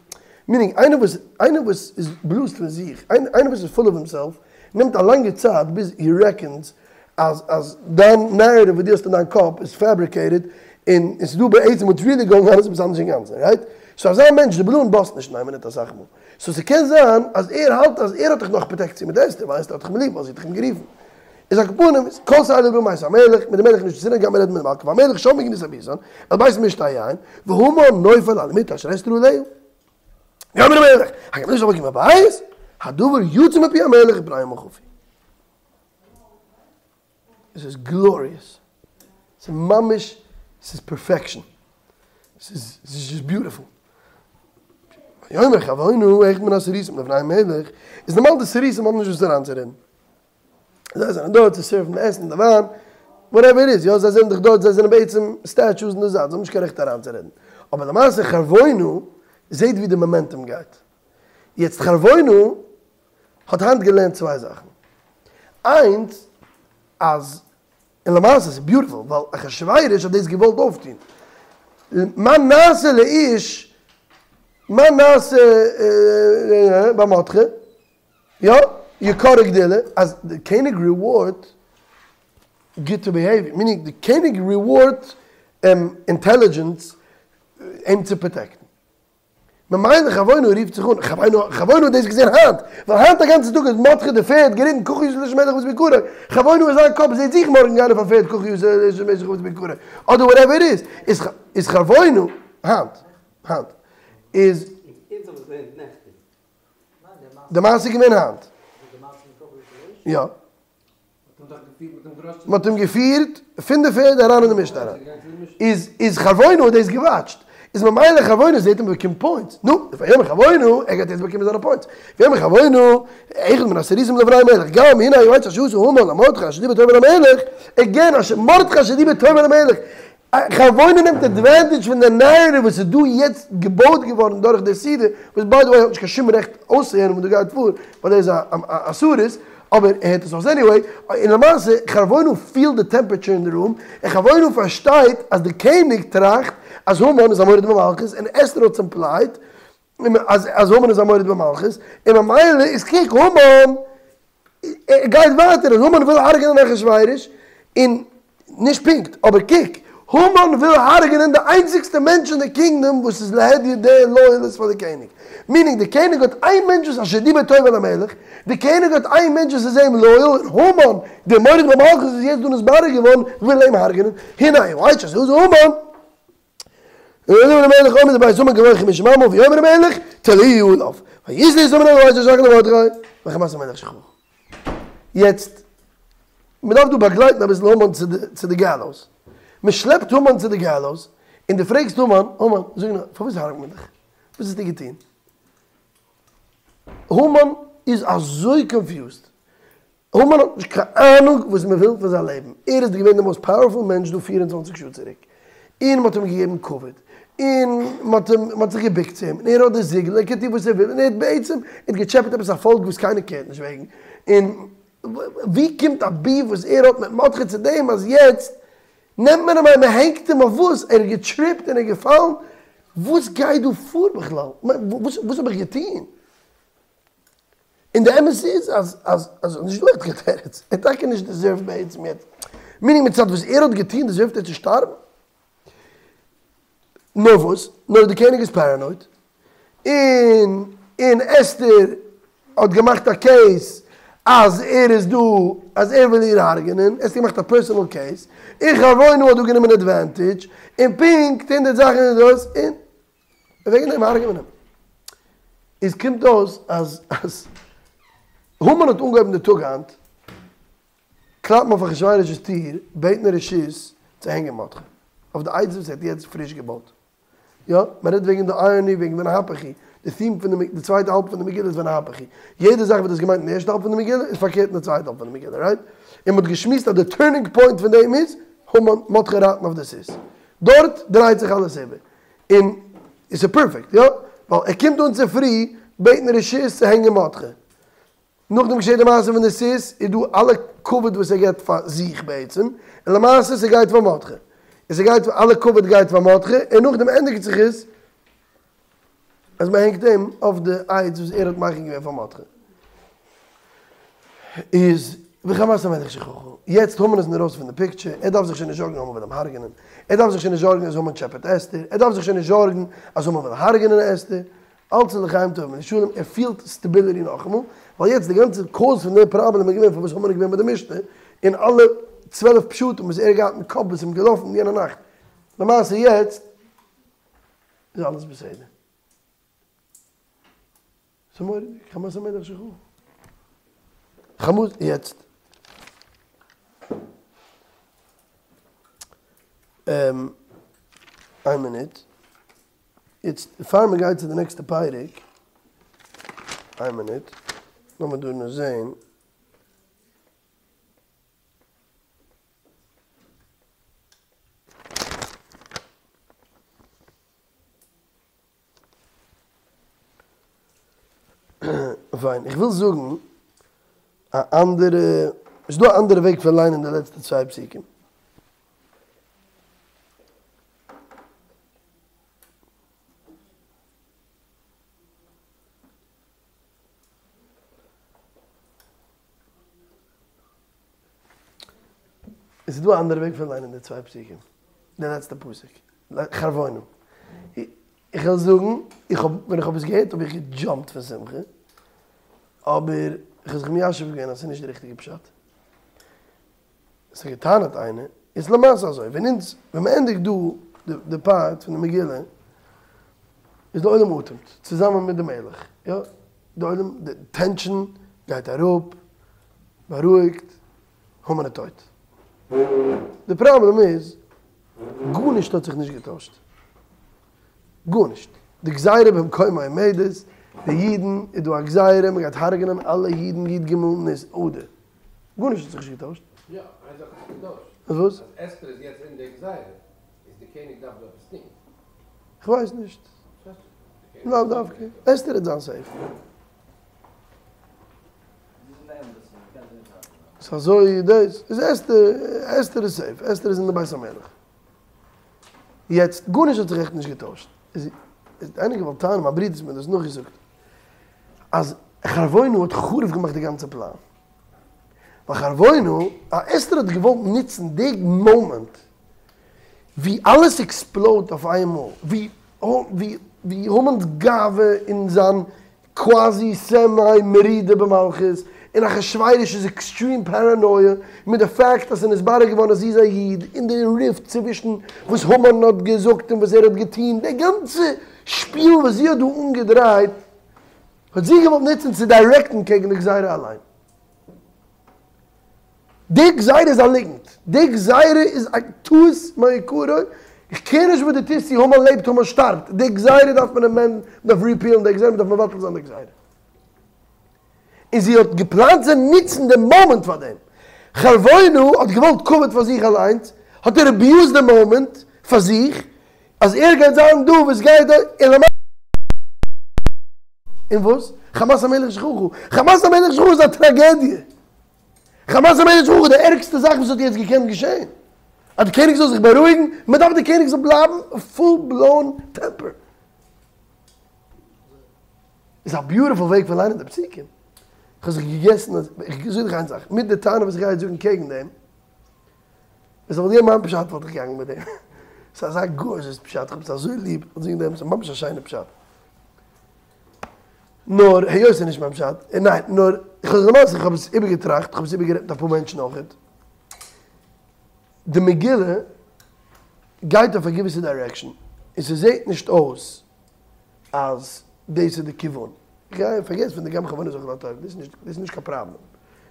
מינינג איינער וואס איינער וואס איז בלאזט פון זיך, איינער וואס איז פול אוו הימסעלף, נעמט א לאנגע צייט ביז הי רעקאנס אז אז דיין נערעטיוו וואס דו האסט אין דיין קאפ איז פעבריקעיטעד און ס'איז דא בעצם וואטס ריעלי גאוינג אן איז עפעס אנדערש אינגאנצן רייט? סאו אזא מענטש די באלון באסט נישט אין איין מינוט אסאך מאל. סאו ס'קען זיין אז ער האלט אז ער האט דאך נאך פראטעקציע מיט אסתר ווייל אסתר האט דאך אים ליב ווייל זי האט דאך אים גערופן. איז על כל פנים איז כל סדר ברא מאת המלך, מיט די מלך נישט צו רעדן גייט מען רעדן מיט די מלכה והמלך שם בגנות הביתן אל בית משתה היין והמן נופל על המיטה אשר אסתר עליה. ויאמר המלך הגם איש המלכים בבית הדבר יצא מפי המלך ופני המן חפו. עס איז גלאריעס. ס'איז ממש, ס'איז פערפעקשאן. ס'איז דזשאסט ביוטיפול. ויאמר חרבונה אחד מן הסריסים לפני המלך, איז נארמאל די סריסים האבן נישט וואס אריינצורעדן. זיי זענען דארט צו סערוון די עסן, די וויין, וואטעווער איט איז, יא, זיי זענען דאך דארט, זיי זענען בעצם סטעטשוס אין די זייט, זיי האבן נישט קיין רעכט אריינצורעדן. אבער למעשה חרבונה זעט ווי די מאמענטום גייט. יעצט חרבונה האט היינט געלערנט צוויי זאכן. איינס, אז, און למעשה ס'איז ביוטיפול, ווייל אחשורוש האט דאס געוואלט אויפטון. מה נעשה לאיש, מה נעשה ביי מרדכי, יא, יקר וגדולה, אז די קעניג ריווארד גוטע ביהעיוויער, מינינג די קעניג ריווארד אינטעלידזשענס אים צו פראטעקטן. ממילא חרבונה רופט זיך אן, חרבונה חרבונה האט דאס געזען היינט, ווייל היינט א גאנצן טאג האט מרדכי די פערד געריטן ככה יעשה לאיש המלך חפץ ביקרו, חרבונה אין זיין קאפ זעט זיך מארגן גיין אויף א פערד ככה יעשה לאיש המלך חפץ ביקרו, אדער וואטעווער איט איז, איז איז חרבונה, היינט, היינט, איז. אונז האבן עס געלערנט נעכטן. די מעשה איז געווען היינט. יא. מען האט אים געפירט פון די פערד אריין אין די משתה אריין. איז איז חרבונה האט דאס געוואטשט. איז ממילא חרבונה זעט אים באקומט פוינטס. נו, ויאמר חרבונה, ער גייט יעצט באקומען זיינע פוינטס. ויאמר חרבונה, אחד מן הסריסים לפני המלך, גם הנה היועץ אשר עשה המן למרדכי אשר דיבר טוב אל המלך, עגעין אשר מרדכי אשר דיבר טוב אל המלך. חרבונה נעמט עדווענטעדזש פון די נערעטיוו וואס איז דא יעצט געבויט געווארן דורך די סעודה, וואס ביי די וועי האט נישט קיין שום רעכט אויסצוהערן וואס דא גייט פאר, ווייל ער איז א סריס, אבער ער הערט עס אויס עניוועי, און למעשה חרבונה פילט די טעמפערטשער אין די רום, און חרבונה פארשטייט אז די קעניג טראכט אז המן איז א מורד במלכות און אסתר האט אימפלייד אז המן איז א מורד במלכות, און ממילא איז קוק המן ער גייט ווייטער אז המן וויל הרג'נען אחשורוש, און נישט פונקט, אבער קוק, המן וויל הרג'נען די איינציגסטע מענטש אין די קינגדאם וואס איז להדיא די לויעליסט פאר די קעניג, מינינג די קעניג האט איין מענטש וואס אשר דיבר טוב אל המלך, די קעניג האט איין מענטש וואס איז אים לויעל, און המן, די מורד במלכות איז יעצט דא נתברר געווארן, וויל אים הרג'נען, הנה היועץ אשר עשה המן. ויאמר המלך עומד בבית המן גבוה חמישים אמה ויאמר המלך תלוהו עליו ויתלו את המן על העץ אשר למרדכי וחמת המלך שככה. יעצט מען דארף דא באגלייטן אביסל המן צו די גאלאוס, מען שלעפט המן צו די גאלאוס און דו פרעגסט המן, המן זאג נאר פארוואס הרג'ט מען דיך? וואס האסטו געטון? המן איז אזוי קאנפיוזד, המן האט נישט קיין אהנונג וואס מען וויל פון זיין לעבן, ער איז געווען די מאסט פאוערפול מענטש דא 24 שעה צוריק, און מען האט אים געגעבן כבוד, און מען האט אים, מען האט זיך געבוקט צו אים, און ער האט די זיגל, ער קען טון וואס ער וויל, און ער האט בעצם, ער האט געטשעפעט עפעס א פאלק וואס קיינער קערט נישט וועגן, און ווי קומט א ביף וואס ער האט מיט מרדכי צו דעם אז יעצט נעמט מען אים און מען הענגט אים אויף וואס? ער האט געטריפט און ער איז געפאלן? וואס גייט דא פאר בכלל? וואס האב איך געטון? און די אמת איז אז אז אז נישט דא עכט קיין תירוץ, ער האט טאקע נישט דעזערווד בעצם יעצט, מינינג מצד וואס ער האט געטון דעזערווט ער צו שטארבן? נאר וואס, נאר די קעניג איז פערענויד, און און אסתר האט געמאכט א קעיס. אז ער איז דא אז ער וויל איר הרג'נען, אסתר האט געמאכט א פערסענעל קעיס, און חרבונה האט דא גענומען עדווענטידזש, און פונקט הונדרעט זאכן איז דאס, און וועגן דעם הרג'עט מען אים. איז קומט אויס אז אז המן האט אנגעהויבן די טאג היינט קלאפן אויף אחשורוש'ס טיר בעטן רשות צו הענגען מרדכי אויף די עץ וואס ער האט יעצט פריש געבויט. יא, מען רעדט וועגן די אייראני וועגן ונהפוך הוא, די theme פון די די צווייטע האלב פון די מגילה איז ונהפוך הוא. יעדע זאך וואס דו האסט געמיינט אין די ערשטע האלב פון די מגילה איז פארקערט אין די צווייטע האלב פון די מגילה, רייט? און מען האט געשמועסט אז די טורנינג פוינט פון דעם איז המן מרדכי רייטן אויף די סוס. דארט דרייט זיך אלעס איבער. און עס איז פערפעקט, יא? ווייל ער קומט אן צופרי בעטן רשות צו הענגען מרדכי. נאכדעם געשעט די מעשה פון די סוס, איז דא אלע כבוד וואס ער געבט פאר זיך בעצם, און למעשה ס'גייט פאר מרדכי. און ס'גייט אלע כבוד גייט פאר מרדכי, און נאכדעם ענדיגט זיך עס אז מ'הענגט אים אויף די עץ וואס ער האט מכין געווען פאר מרדכי. איז וחמת המלך שככה. יעצט המן איז ארויס פון די פיקטשער, ער דארף זיך שוין נישט זארגן המן וויל אים הרג'נען, ער דארף זיך שוין נישט זארגן אז המן טשעפעט אסתר, ער דארף זיך שוין נישט זארגן אז המן וויל הרג'נען אסתר, אלץ איז לחיים טובים ולשלום, ער פילט סטעביליטי נאכאמאל, ווייל יעצט די גאנצע קאוז פון די פראבלעם איז געווען פארוואס המן איז געווען ביי די משתה, און אלע 12 פשטים וואס ער האט געהאט אין קאפ וואס איז אים געלאפן יענע נאכט, למעשה יעצט איז אלעס בסדר. ס'איז מורא'דיג, חמת המלך שככה. חמת, יעצט. איין מינוט. יעצט פאר מען גייט צו די נעקסטע פרק, איין מינוט, לאמיר דא נאר זעהן. פיין, איך וויל זאגן א אנדערע, ס'איז דא א אנדערע וועג פון ליינען די לעצטע צוויי פסוקים. עס איז דא א אנדערע וועג פון ליינען די צוויי פסוקים, די לעצטע פסוק, חרבונה. איך וועל זאגן, איך האב, ווען איך האב עס געהערט האב איך געדזשאמפט פון שמחה, אבער איך האב זיך מיישב געווען אז עס איז נישט די ריכטיגע פשט. עס האט געטענה'ט איינער, איז למעשה אזוי, ווען אונז, ווען מען ענדיגט דא די פארט פון די מגילה, איז די עולם אטעמט, צוזאמען מיט די מלך, יא, די עולם, די טענשאן גייט אראפ, בארואיגט, המן איז טויט. די פראבלעם איז, גארנישט האט זיך נישט געטוישט. גארנישט. די גזירה במקומה עומדת, די אידן, איז דא א גזירה, מען גייט הרג'נען אלע אידן י ג ניסן, אדר. גארנישט האט זיך נישט געטוישט. יא, איין זאך האט זיך געטוישט. אז וואס? אז אסתר איז יעצט אין די גזירה, איז די קעניג דארף דא עפעס טון. כ'ווייס נישט. לאו דווקא. אסתר וועט זיין סעיף. ס'איז אזוי דאס איז אסתר, אסתר איז סעיף, אסתר איז אין די בית המלך. יעצט גארנישט האט זיך עכט נישט געטוישט. איז איינער געוואלט טענה'ן, מיין ברודער האט מיר דאס נאכגעזאגט, אז חרבונה האט חרוב געמאכט די גאנצע פלאן. ווייל חרבונה, אסתר האט געוואלט נוצן די מאמענט ווי אלעס עקספלאודט אויף איינמאל, ווי ווי המן'ס גאווה און זיין קוואזי סעמיי מרידה במלכות, און אחשוורוש'ס עקסטרים פאראנויע, מיט די פאקט אז ס'איז נתברר געווארן אז זי איז א איד, און די ריפט צווישן וואס המן האט געזאגט און וואס ער האט געטון, די גאנצע שפיל וואס זי האט דא אנגעדרייט, האט זי געוואלט נוצן צו דירעקטן קעגן די גזירה אליין. די גזירה איז א ליגנט, די גזירה איז א טעות מעיקרא, איך קעיר נישט וואס דו טוסט צו המן לעבט המן שטארבט, די גזירה דארף מען אמענדן, מען דארף ריפיעלן די גזירה, מען דארף מבטל זיין די גזירה. און זי האט געפלאנט צו נוצן די מאמענט פאר דעם. חרבונה האט געוואלט כבוד פאר זיך אליינס, האט ער אביוזד די מאמענט פאר זיך, אז ער גייט זיין דא וואס גייט דא, און למעשה. און וואס? חמת המלך שככה. חמת המלך שככה איז א טראגעדיע. חמת המלך שככה איז די ערגסטע זאך וואס האט יעצט געקענט געשען. אז די קעניג זאל זיך בארואיגן, מען דארף די קעניג זאל בלייבן פול בלאון טעמפער. איז א ביוטיפול וועג פון ליינען די פסוקים. איך האב זיך געגעסן אז, איך זאג דיך איין זאך, מיט די טענה וואס איך גיי יעצט זאגן קעגן דעם, ווען ס'וואלט געווען מיין פשט וואלט איך געגאנגען מיט דעם. ס'איז אזא גארזשעס פשט, איך האב עס אזוי ליב, איך זאג דעם, ס'איז ממש א שיינע פשט. נאר היות ס'איז נישט מיין פשט, ניין, נאר איך האב למעשה איך האב עס איבערגעטראכט, איך האב עס איבערגערעדט מיט אפאר מענטשן אויכעט, די מגילה גייט אויף א געוויסע דירעקשאן, און ס'זעהט נישט אויס אז דאס איז די כיוון. גיי פארגעס פון די גם כוונת זכור לטוב, דאס איז נישט דאס איז נישט קיין פראבלעם.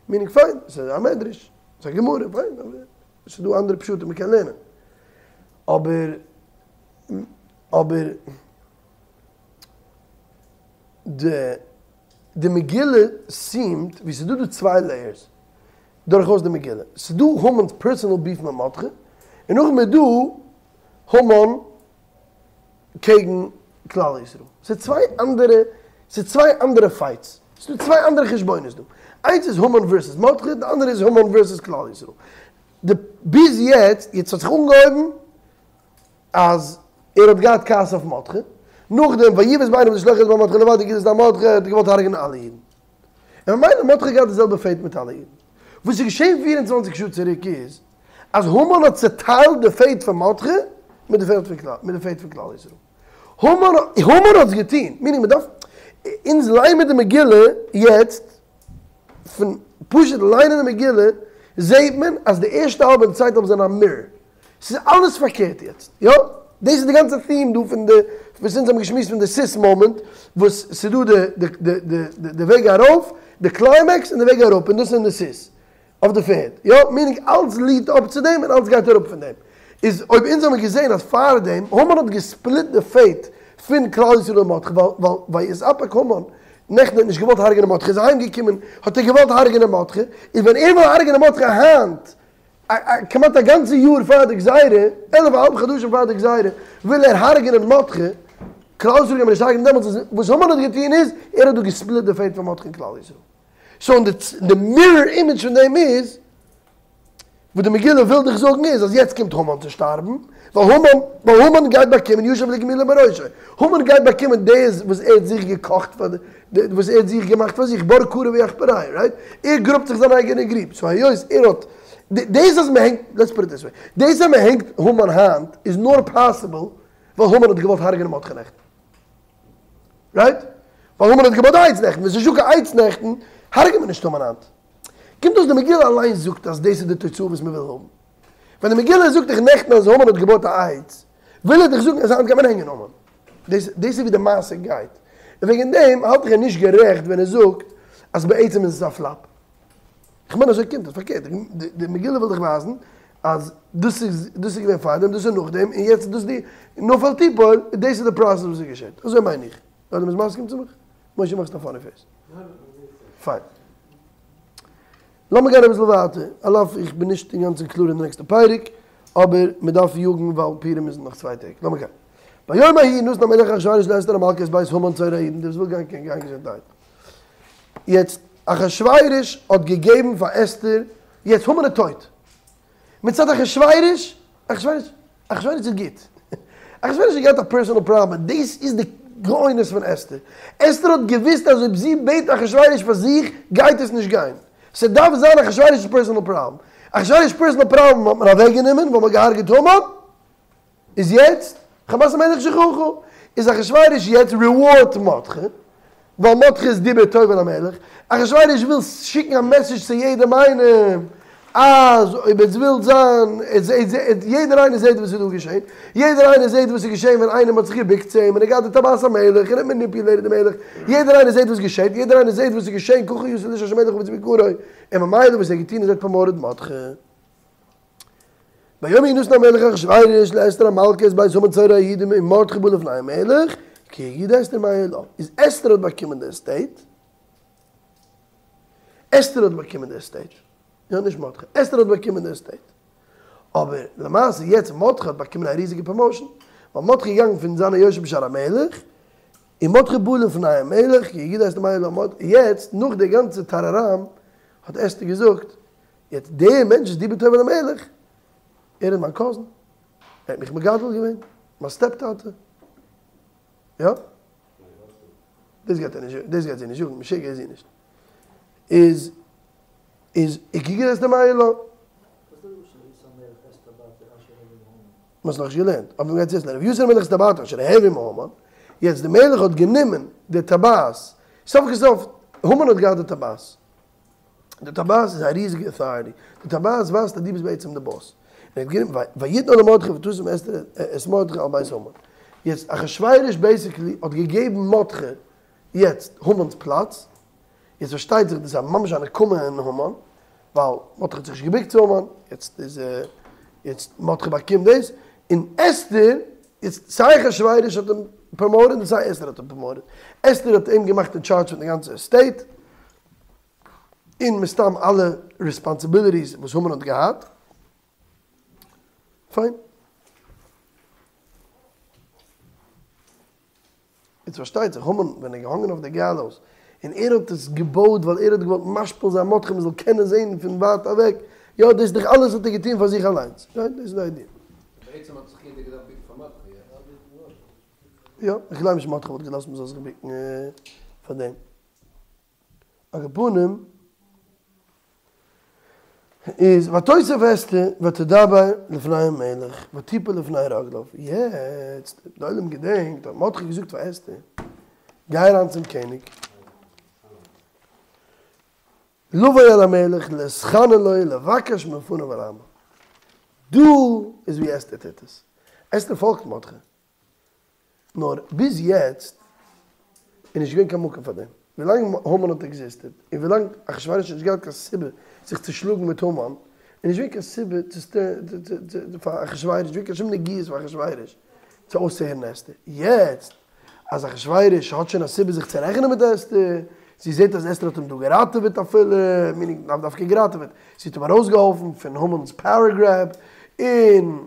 מינינג פיין, ס'איז א מדרש, ס'איז א גמרא, פיין, אבער ס'איז דא אנדערע פשטים מ'קען לערנען. אבער אבער די די מגילה סיעמט ווי ס'איז דא דא צוויי לעיערס דורכאויס די מגילה. ס'איז דא המן'ס פערסענעל ביף מיט מרדכי, און נאכדעם איז דא המן קעגן כלל ישראל. ס'איז צוויי אנדערע, ס'איז צוויי אנדערע פייטס. ס'איז דא צוויי אנדערע חשבונות דא. איינס איז המן ווערסעס מרדכי, די אנדערע איז המן ווערסעס כלל ישראל. די ביז יעצט, יעצט האט זיך אנגעהויבן אז ער האט געהאט כעס אויף מרדכי, נאכדעם ויבז בעיניו לשלוח יד במרדכי לבד הגיז את דם מרדכי, ער האט געוואלט הרג'נען אלע אידן. און ממילא מרדכי האט געהאט די זעלבע פעיט מיט אלע אידן. וואס איז געשען 24 שעה צוריק איז, אז המן האט צעטיילט די פעיט פון מרדכי מיט די פעיט פון כלל, מיט די פעיט פון כלל ישראל. המן, המן האט עס געטון, מינינג מען דארף, אונז ליינען מיר די מגילה יעצט, פון פשוט ליינען די מגילה זעהט מען אז די ערשטע האלב און די צווייטע האלב זענען א מירער. ס'איז אלעס פארקערט יעצט, יא? דאס איז די גאנצע theme דא פון די, וואס אונז האבן געשמועסט פון די סוס מאמענט, וואס ס'איז דא די די די די וועג ארויף, די קליימעקס און די וועג אראפ, און דאס איז די סוס. אויף די פערד, יא? מינינג אלץ ליעדט אפ צו דעם און אלץ גייט אראפ פון דעם. איז אויב אונז האבן געזען אז פארדעם המן האט געספליט די פעיט פון כלל ישראל און מרדכי ווייל ווייל ויתאפק המן נעכטן האט נישט געוואלט הרג'נען מרדכי איז אהיים געקומען האט ער געוואלט הרג'נען מרדכי און ווען ער וויל הרג'נען מרדכי היינט כמעט א גאנצע יאר פאר די גזירה, עלף א האלב חדשים פאר די גזירה, וויל ער הרג'נען מרדכי, כלל ישראל גייט מען נישט הרג'נען דעמאלטס איז וואס המן האט געטון איז ער האט דא געספליט די פעיט פון מרדכי און כלל ישראל. סאו און די מירער אימעדזש פון דעם איז, וואס די מגילה וויל דיך זאגן איז אז יעצט קומט המן צו שטארבן, ווייל המן, ווייל המן גייט באקומען ישב לגמולו בראשו, המן גייט באקומען דאס וואס ער האט זיך געקאכט פאר די, וואס ער האט זיך געמאכט פאר זיך, בור כרה ויחפרהו, רייט? ער גראבט זיך זיין אייגענע גריב, סאו היות ער האט, דאס אז מען הענגט, לעטס פוט איט דיס וועי, דאס אז מען הענגט המן היינט איז נאר פאסיבל ווייל המן האט געוואלט הרג'נען מרדכי נעכטן. רייט? ווייל המן האט געבויט די עץ נעכטן, ווען ס'איז נישטא קיין עץ נעכטן, הרג'ט מען נישט המן היינט. קומט אויס די מגילה אליינס זאגט אז דאס איז די תוצאה וואס מען וויל האבן. ווען די מגילה זאגט דיך נעכטן אז המן האט געבויט א עץ, וויל ער דיך זאגן אז היינט גייט מען הענגען המן. דאס דאס איז ווי די מעשה גייט. און וועגן דעם האלט איך ער נישט גערעכט ווען ער זאגט אז בעצם איז עס א פלאפ. איך מיין אזוי קומט עס, פארקערט, די מגילה וויל דיך ווייזן אז דאס איז דאס איז געווען פארדעם, דאס איז נאכדעם, און יעצט איז דאס די נפל תפול, דאס איז די פראסעס וואס איז געשעט. אזוי מיין איך. אדער ביסט מסכים צו מיך? משה מאכסט א פאני פעיס. פיין. לאמיר גיין אביסל ווייטער, על אף איך בין נישט אינגאנצן קלאר אין די נעקסטע פרק, אבער מען דארף יאגן ווייל פורים איז נאך צוויי טעג. לאמיר גיין. ביום ההוא נתן המלך אחשורוש לאסתר המלכה את בית המן צורר היהודים, דער וואס וויל גיין קען גיין געזונטהייט. יעצט אחשורוש האט געגעבן פאר אסתר, יעצט המן איז טויט. מצד אחשורוש, אחשורוש, אחשורוש איז גוט. אחשורוש האט געהאט א פערסאנעל פראבלעם, דאס איז די גאונות פון אסתר. אסתר האט געוואוסט אז אויב זי בעט אחשורוש פאר זיך גייט עס נישט גיין. ס'דארף זיין אחשורוש'ס פערסאנעל פראבלעם. אחשורוש'ס פערסאנעל פראבלעם האט מען אוועקגענומען ווייל מ'האט געהארגעט המן. איז יעצט חמת המלך שככה, איז אחשורוש יעצט ריווארדט מרדכי, ווייל מרדכי איז דיבר טוב אל המלך, אחשורוש וויל שיקן א מעסעדזש צו יעדעם איינעם, אז אויב עטס ווילט זיין, יעדער איינער זעט וואס איז דא געשען, יעדער איינער זעט וואס איז געשען ווען איינער האט זיך געבוקט צו אים און ער געהאט די טבעת המלך און ער האט מעניפולעיטעד די מלך, יעדער איינער זעט וואס געשעט, יעדער איינער זעט וואס איז געשען ככה יעשה לאיש אשר המלך חפץ ביקרו, און ממילא וואס ער האט געטון איז ער האט פראמאוטעד מרדכי. ביום ההוא נתן המלך אחשורוש לאסתר המלכה את בית המן צורר היהודים ומרדכי בא לפני המלך כי הגידה אסתר מה היה לה איז אסתר האט באקומען די עסטעיט אסתר האט באקומען די עסטעיט יא נישט מרדכי אסתר האט באקומען די עסטעיט אבער למעשה יעצט מרדכי האט באקומען א ריזיגע פראמאושען ווייל מרדכי איז געגאנגען פון זיין א יושב בשער המלך און מרדכי בא לפני המלך כי הגידה אסתר מה היה לה יעצט נאך די גאנצע טאראראם האט אסתר געזאגט יעצט דער מענטש איז דיבר טוב אל המלך, ער איז מיין קאזין, ער האט מיך מגדל געווען, מיין סטעפ טאטע, יא? דאס גייט ער נישט, דאס גייט זי נישט זאגן, משוגע איז זי נישט. איז, איז, כי הגידה אסתר מה היה לה. מ'האט עס נאכנישט געלערנט, אבער מ'גייט עס יעצט לערנען. ויסר המלך את הטבעת אשר העביר מהמן, יעצט די מלך האט גענומען די טבעת. סוף כל סוף, המן האט געהאט די טבעת. די טבעת איז א ריזיגע אוטאריטי. די טבעת ווייזט אז דו ביסט בעצם די באס. און ער האט גענומען ויתנה למרדכי ותשם אסתר את מרדכי על בית המן. יעצט אחשורוש בעיסיקלי האט געגעבן מרדכי יעצט המן'ס פלאץ. יעצט פארשטייט זיך דאס איז ממש א נקמה אין המן, ווייל מרדכי האט זיך נישט געבוקט צו המן, יעצט איז יעצט מרדכי באקומט דאס, און אסתר, יעצט סיי אחשורוש האט אים פראמאוטעד און סיי אסתר האט אים פראמאוטעד, אסתר האט אים געמאכט אין טשארדזש פון די גאנצע עסטעיט, און מסתם אלע ריספאנסיביליטיס וואס המן האט געהאט. פיין. יעצט פארשטייט זיך, המן ווען ער איז געהאנגען אויף די גאלאוס, און ער האט עס געבויט ווייל ער האט געוואלט משפיל זיין מרדכי מען זאל קענען זען פון ווייט אוועק, יא דאס איז דאך אלעס האט ער געטון פאר זיך אליינס, יא דאס איז די איידיע. בעצם האט זיך יעדער געדארפט ביקן פאר מרדכי, יא? יא, איך גלייב נישט מרדכי וואלט געלאזט מען זאל זיך ביקן פאר דעם. על כל פנים איז ותוסף אסתר ותדבר לפני המלך ותפול לפני רגליו, יעצט די עולם געדענקט האט מרדכי געזאגט פאר אסתר גיי אריין צום קעניג לבוא אל המלך להתחנן לו לבקש מלפניו על עמו, דא איז ווי אסתר טוט עס, אסתר פאלגט מרדכי. נאר ביז יעצט איז נישט געווען קיין מקום פאר דעם. ווילאנג המן האט עקזיסטעד, און ווילאנג אחשורוש האט נישט געהאט קיין סיבה זיך צו שלאגן מיט המן, איז נישט געווען קיין סיבה צו פאר אחשורוש, נישט געווען קיין שום נגיעות פאר אחשורוש צו אויסצוהערן אסתר. יעצט אז אחשורוש האט שוין א סיבה זיך צו רעכענען מיט אסתר, זי זעט אז אסתר האט אים דא געראטעוועט אפילו, מינינג לאו דווקא געראטעוועט, זי האט אים ארויסגעהאלפן פון המן'ס פאוער גרעב, און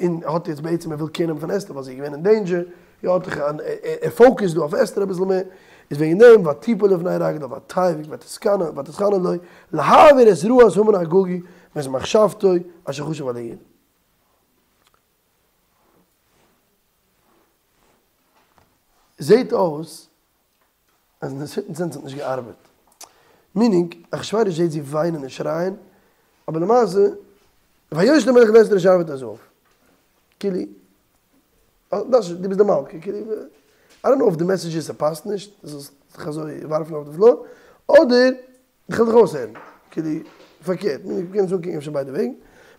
און האט יעצט בעצם ער וויל קעיר נעמען פון אסתר ווייל זי איז געווען אין דעינדזשער, יא האט זיך ער פאוקעסט דא אויף אסתר אביסל מער, איז וועגן דעם ותפול לפני רגליו ותבך ותתחנן ותתחנן לו להעביר את רעת המן האגגי ואת מחשבתו אשר חשב על היהודים. זעהט אויס אז אין א סערטן סענס האט נישט געארבעט. מינינג, אחשורוש זעהט זי וויינען און שרייען, אבער למעשה, וישל המלך לאסתר את שרביט הזהב. כאילו, דאס דו ביסט די מלכה, כאילו, איי דאנט נאו אויב די מעסעדזש איז ס'פאסט נישט, דו זאלסט זיך אזוי ווארפן אויף די פלאר, אדער איך וויל דיך אויסהערן, כאילו, פארקערט, מינינג, מ'קען עס אנקוקן אפשר ביידע וועגן.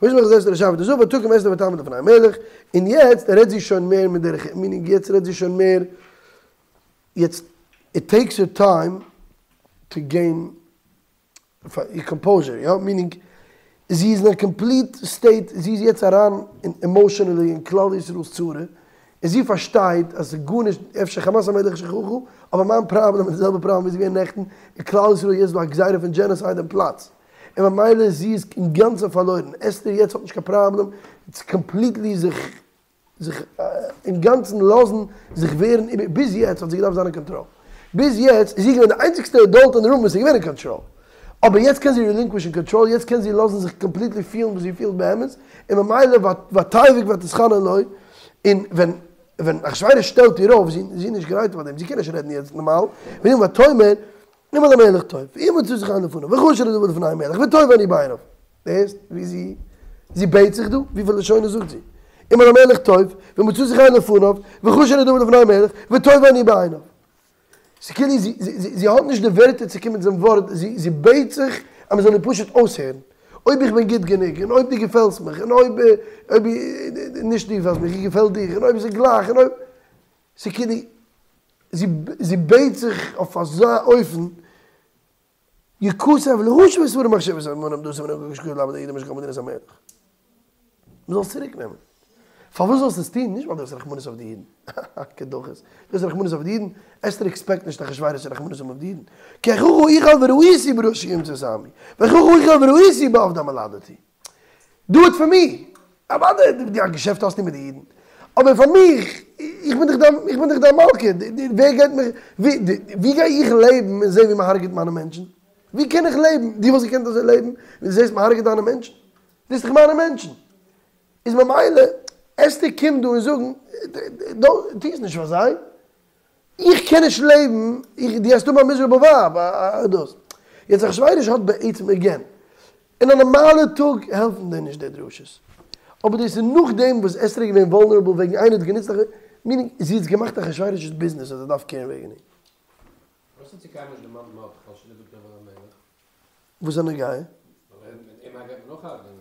וישל המלך לאסתר את שרביט הזהב, ותקם אסתר ותעמוד לפני המלך, און יעצט רעדט זי שוין מער מיט דרך, מינינג יעצט רעדט זי שוין מער יעצט איט טעיקס הער טיים טו געין איר קאמפאוזשער, יא, מינינג זי איז אין א קאמפליט סטעיט, זי איז יעצט אריין אין עמאושענעלי אין כלל ישראל'ס צרה, און זי פארשטייט אז ס'איז גארנישט, אפשר חמת המלך שככה, אבער מיין פראבלעם איז די זעלבע פראבלעם ווי ס'איז געווען נעכטן, אין כלל ישראל יעצט איז דא א גזירה פון דזשענעסייד אין פלאץ, און ממילא זי איז אינגאנצן פארלוירן, אסתר יעצט האט נישט קיין פראבלעם צו קאמפליטלי זיך זיך אינגאנצן לאזן זיך ווערן איבער, ביז יעצט האט זי געדארפט זיין אין קאנטראל, ביז יעצט איז זי געווען די איינציגסטע עדאלט אין די רום וואס איז געווען אין קאנטראל, אבער יעצט קען זי רילינקווישן קאנטראל, יעצט קען זי לאזן זיך קאמפליטלי פילן וואס זי פילט באמת, און ממילא ותבך ותתחנן לו, און ווען ווען אחשורוש שטעלט איר אויף, זי איז נישט גרייט פאר דעם, זי קען נישט רעדן יעצט נארמאל, ותאמר אם על המלך טוב, ואם מצאתי חן לפניו, וכשר הדבר לפני המלך, וטוב אני בעיניו. הערסט ווי זי זי בעט זיך דא? וויפיל לשונות זאגט זי? אם על המלך טוב, ומצאתי חן לפניו, וכשר הדבר לפני המלך, וטוב אני בעיניו. ס'כאילו זי זי זי האט נישט די ווערטער צו קומען צום ווארט, זי זי בעט זיך אז מ'זאל איר פשוט אויסהערן. אויב איך בין גוט גענוג, און אויב דו געפעלסט מיך, און אויב אויב נישט דו געפעלסט מיך, איך געפעל דיך, און אויב ס'איז גלייך, און אויב. ס'כאילו זי זי בעט זיך אויף אזא אופן. יכתב להשיב את ספרים מחשבת המן עמדתו מן הקודש לאבד היהודים אשר בכל מדינות המלך. מען זאל עס צוריק נעמען. פארוואס זאלסטו עס טון? נישט ווייל דו האסט רחמנות אויף די אידן. קדחת. דו האסט רחמנות אויף די אידן? אסתר עקספעקט נישט אחשורוש זאל רחמנות האבן אויף די אידן. כי איככה אוכל וראיתי ברעה אשר ימצא את עמי. ואיככה אוכל וראיתי באבדי מולדתי. דו איט פאר מי! אוודאי די א געשעפט האסטו מיט די אידן, אבער פאר מיך, איך בין דאך דיין, איך בין דאך דיין מלכה, ווער גייט מיך, ווי ווי גיי איך לעבן און זען ווי מען הרג'עט מיינע מענטשן? ווי קען איך לעבן? דו וואלסט געקענט אזוי לעבן ווען דו זעסט מען הרג'עט דיינע מענטשן? דאס איז דאך מיינע מענטשן. איז ממילא, אסתר קומט דא און זאגן, טו עס נישט פאר זיי, איך קען נישט לעבן, איך, דו האסט דא א מיזערעבל ווייב, א דאס. יעצט אחשורוש האט בעצם עגעין, אין א נארמאלע טאג העלפן דיר נישט די דרשות, אבער דאס איז נאכדעם וואס אסתר איז געווען וואלנערעבל וועגן איינער האט גענוצט אחשורוש, מינינג זי האט געמאכט אחשורוש'ס ביזנעס אז ער דארף קערן וועגן איר. פארוואס האט זי קיינמאל נישט דערמאנט מרדכי אשר דיבר טוב על המלך? וואס איז נוגע? ווייל אים גייט מען אויך הרג'ענען.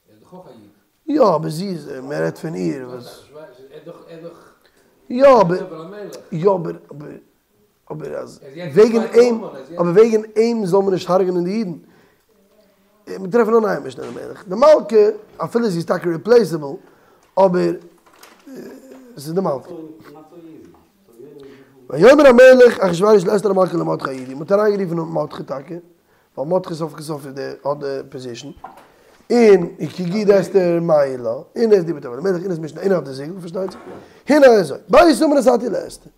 ער איז דאך אויך א איד. יא אבער זי איז, מען רעדט פון איר וואס. יא אבער, יא אבער, אבער, אבער אז וועגן אים, אבער וועגן אים זאל מען נישט הרג'נען די אידן. מיר טרעפן א נייע משנה למלך. די מלכה, אפילו זי איז טאקע ריפלעיסעבל, אבער ס'איז די מלכה. ויאמר המלך אחשורוש לאסתר המלכה ולמרדכי היהודי, מ'האט אריינגערופן מרדכי טאקע, ווייל מרדכי סוף כל סוף איז דער האט די פאזישן, און כי הגידה אסתר מה היא לה, און ער איז דיבר טוב אל המלך, און איז משנה, און ער האט די זיגל פארשטייט זיך, הנה אזוי, בית המן נתתי לאסתר,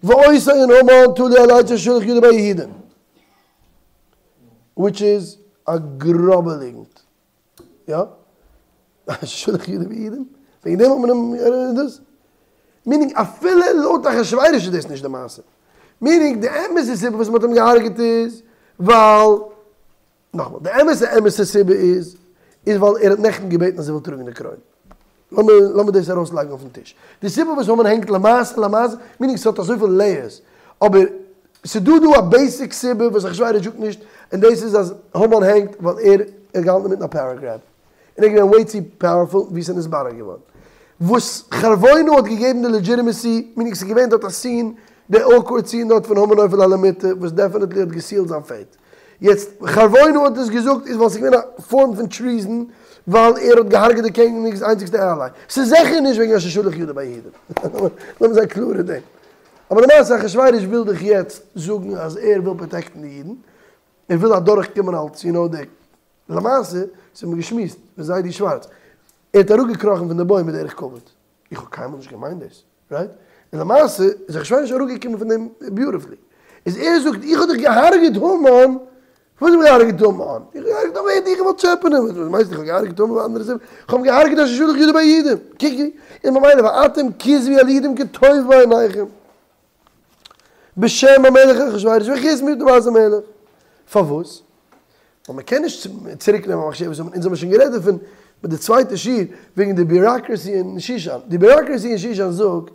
ואותו און המן תלוי על עץ אשר שלח ידו ביהודים, וויטש איז א גראבע ליגנט, יא? שלח ידו ביהודים? וועגן דעם האט מען אים דאס? מינינג אפילו לויט אחשורוש איז דאס נישט די מעשה. מינינג די אמת'ע סיבה וואס מען האט אים געהארגעט איז ווייל, נאכאמאל, די אמת'ע אמת'ע סיבה איז, איז ווייל ער האט נעכטן געבעטן אז ער וויל טראגן די קרוין. לאמיר לאמיר דאס ארויסלייגן אויפן טיש. די סיבה וואס המן הענגט למעשה למעשה, מינינג ס'האט אזויפיל לעיערס, אבער ס'דא דא א בעיסיק סיבה וואס אחשורוש זאגט נישט, און דאס איז אז המן הענגט ווייל ער האט געהאלטן אינמיטן א פאוער גרעב, און ער איז געווען וועי צו פאוערפול ווי ס'איז נתברר געווארן. וואס חרבונה האט געגעבן די לעדזשיטעמעסי, מינינג ס'איז געווען דארט א סין, די אוקווארד סין דארט פון המן נופל על המיטה, וואס דעפענעטלי האט געסיעלט זיין פעיט. יעצט, חרבונה האט עס געזאגט איז ווייל ס'איז געווען א פארם פון טריזן, ווייל ער האט געהארגעט די קעניג'ס איינציגסטע עליי. ס'איז זיכער נישט וועגן אשר שלח ידו ביהודים. לאמיר זיין קלאר אין דעם. אבער למעשה אחשורוש וויל דאך יעצט זאגן אז ער וויל פראטעקטן די אידן, ער וויל אדורך קומען אלס יו נאו די, למעשה, ס'האט מען געשמועסט מיט זיידי שווארץ, ער האט אראפגעקראכן פון די בוים מיט דרך כבוד, איך האב קיינמאל נישט געמיינט דאס, רייט? און למעשה איז אחשורוש אראפגעקומען פון דעם ביוטיפולי, איז ער זאגט איך האב דאך געהארגעט המן, פארוואס האב איך געהארגעט המן? איך האב געהארגעט המן ווייל איך האב געוואלט טשעפענען, וואס מיינסטו איך האב געהארגעט המן פאר אנדערע סיבות? איך האב געהארגעט אשר שלח ידו ביהודים, קוק ווי, און ממילא ואתם כתבו על היהודים כטוב בעיניכם בשם המלך אחשורוש וחתמו בטבעת המלך. פארוואס? ווייל מען קען נישט צוריק נעמען מחשבת המן, אונז האבן שוין גערעדט דערפון ביי די צווייטע שיעור וועגן די ביוראקרעסי אין שושן, די ביוראקרעסי אין שושן זאגט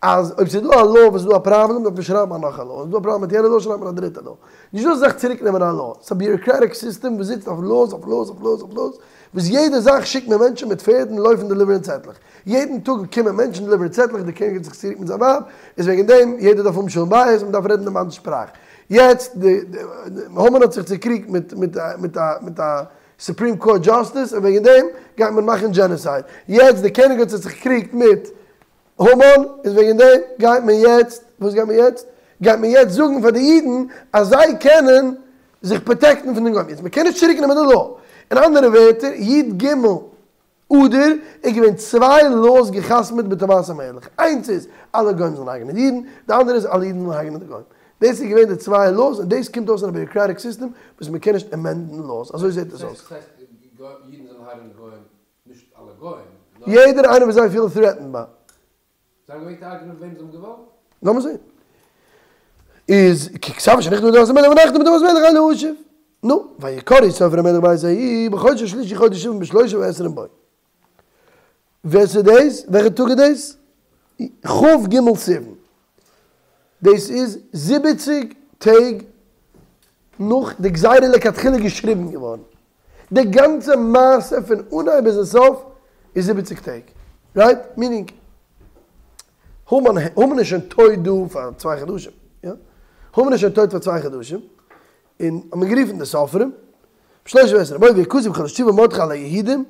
אז אויב ס'איז דא א לאו וואס איז דא א פראבלעם דארף מען שרייבן א נאך א לאו, אויב איז דא א פראבלעם מיט יענע לאו שרייבט מען א דריטע לאו. נישט דא אזא זאך צוריק נעמען א לאו, ס'איז א ביוראקרעטיק סיסטעם וואס זיצט אויף לאוס אויף לאוס אויף לאוס אויף לאוס, וואס יעדע זאך שיקט מען מענטשן מיט פערדן לויפן דעליווערן צעטלעך. יעדן טאג קומען מענטשן דעליווערן צעטלעך, די קעניג האט זיך צוקריגט מיט זיין ווייב, איז וועגן דעם יעדער דארף האבן שלום בית, מען דארף רעדן דעם מאנ'ס שפראך. יעצט די המן האט זיך צוקריגט מיט מיט מיט א מיט א סופרים קאורט דזשאסטיס און וועגן דעם גייט מען מאכן דזשענעסייד. יעצט די קעניג האט זיך צוקריגט מיט המן, איז וועגן דעם גייט מען יעצט, וואס גייט מען יעצט? גייט מען יעצט זאגן פאר די אידן אז זיי קענען זיך פראטעקטן פון די גוים. יעצט מען קען נישט צוריק נעמען די לאו. אין אנדערע ווערטער, י ג אדר איז געווען צוויי לאוס געחתמעט בטבעת המלך, איינס איז אלע גוים זאלן הרג'נען די אידן, די אנדערע איז אלע אידן זאלן הרג'נען די גוים. דאס איז געווען די צוויי לאוס און דאס קומט אויס אין א ביוראקראטיק סיסטעם וואס מען קען נישט עמענדן לאוס, אזוי זעט עס אויס. דאס הייסט אידן זאלן הרג'נען גוים, נישט אלע גוים, נאר. יעדער איינער וואס זיי פילן טרעטענד ביי. זיי האבן געמעגט הרג'נען וועם זיי האבן געוואלט? לאמיר זען. איז ככתב שנחתם בטבעת המלך ונחתם בטבעת המלך אין להשיב. נו, ויקראו סופרי המלך בעת ההיא בחודש השלישי חודש סיון בשלושה ועשרים בו. ווער ס'איז דאס? וועלכע טאג איז דאס? כ ג סיוון. דאס איז זיבעציג טעג נאך די גזירה לכתחילה געשריבן געווארן. די גאנצע מעשה פון אנהייב ביזן סוף איז זיבעציג טעג, רייט? מינינג, המן המן איז שוין טויט דא פאר צוויי חדשים, יא? המן איז שוין טויט פאר צוויי חדשים, און האט מען גערופן די סופרים, בשלושה ועשרים בו ויכתב בכל אשר צוה מרדכי על היהודים,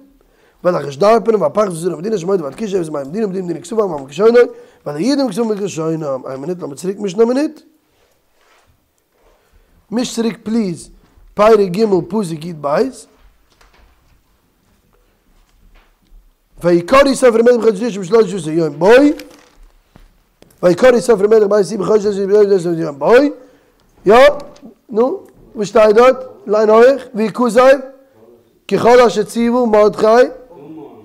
ועל אחשדרפנים ועל פחת ושרי המדינה אשר מאודו ועד כוש אפס מהם מדינה ומדינה ככתבה ועם ועם כלשונו, ועל היהודים ככתבם וכלשונם. איין מינוט לאמיר צוריק מישן א מינוט. מיש צוריק פליז פרק ג' פסוק י ב. ויקראו סופרי המלך בחודש השלישי בשלשה עשר יום בו. ויקראו סופרי המלך בעת ההיא בחודש השלישי בשלשה עשר יום בו. יא, נו, וואס שטייט דארט? ליין הויך, ויכתב ככל אשר צוה מרדכי,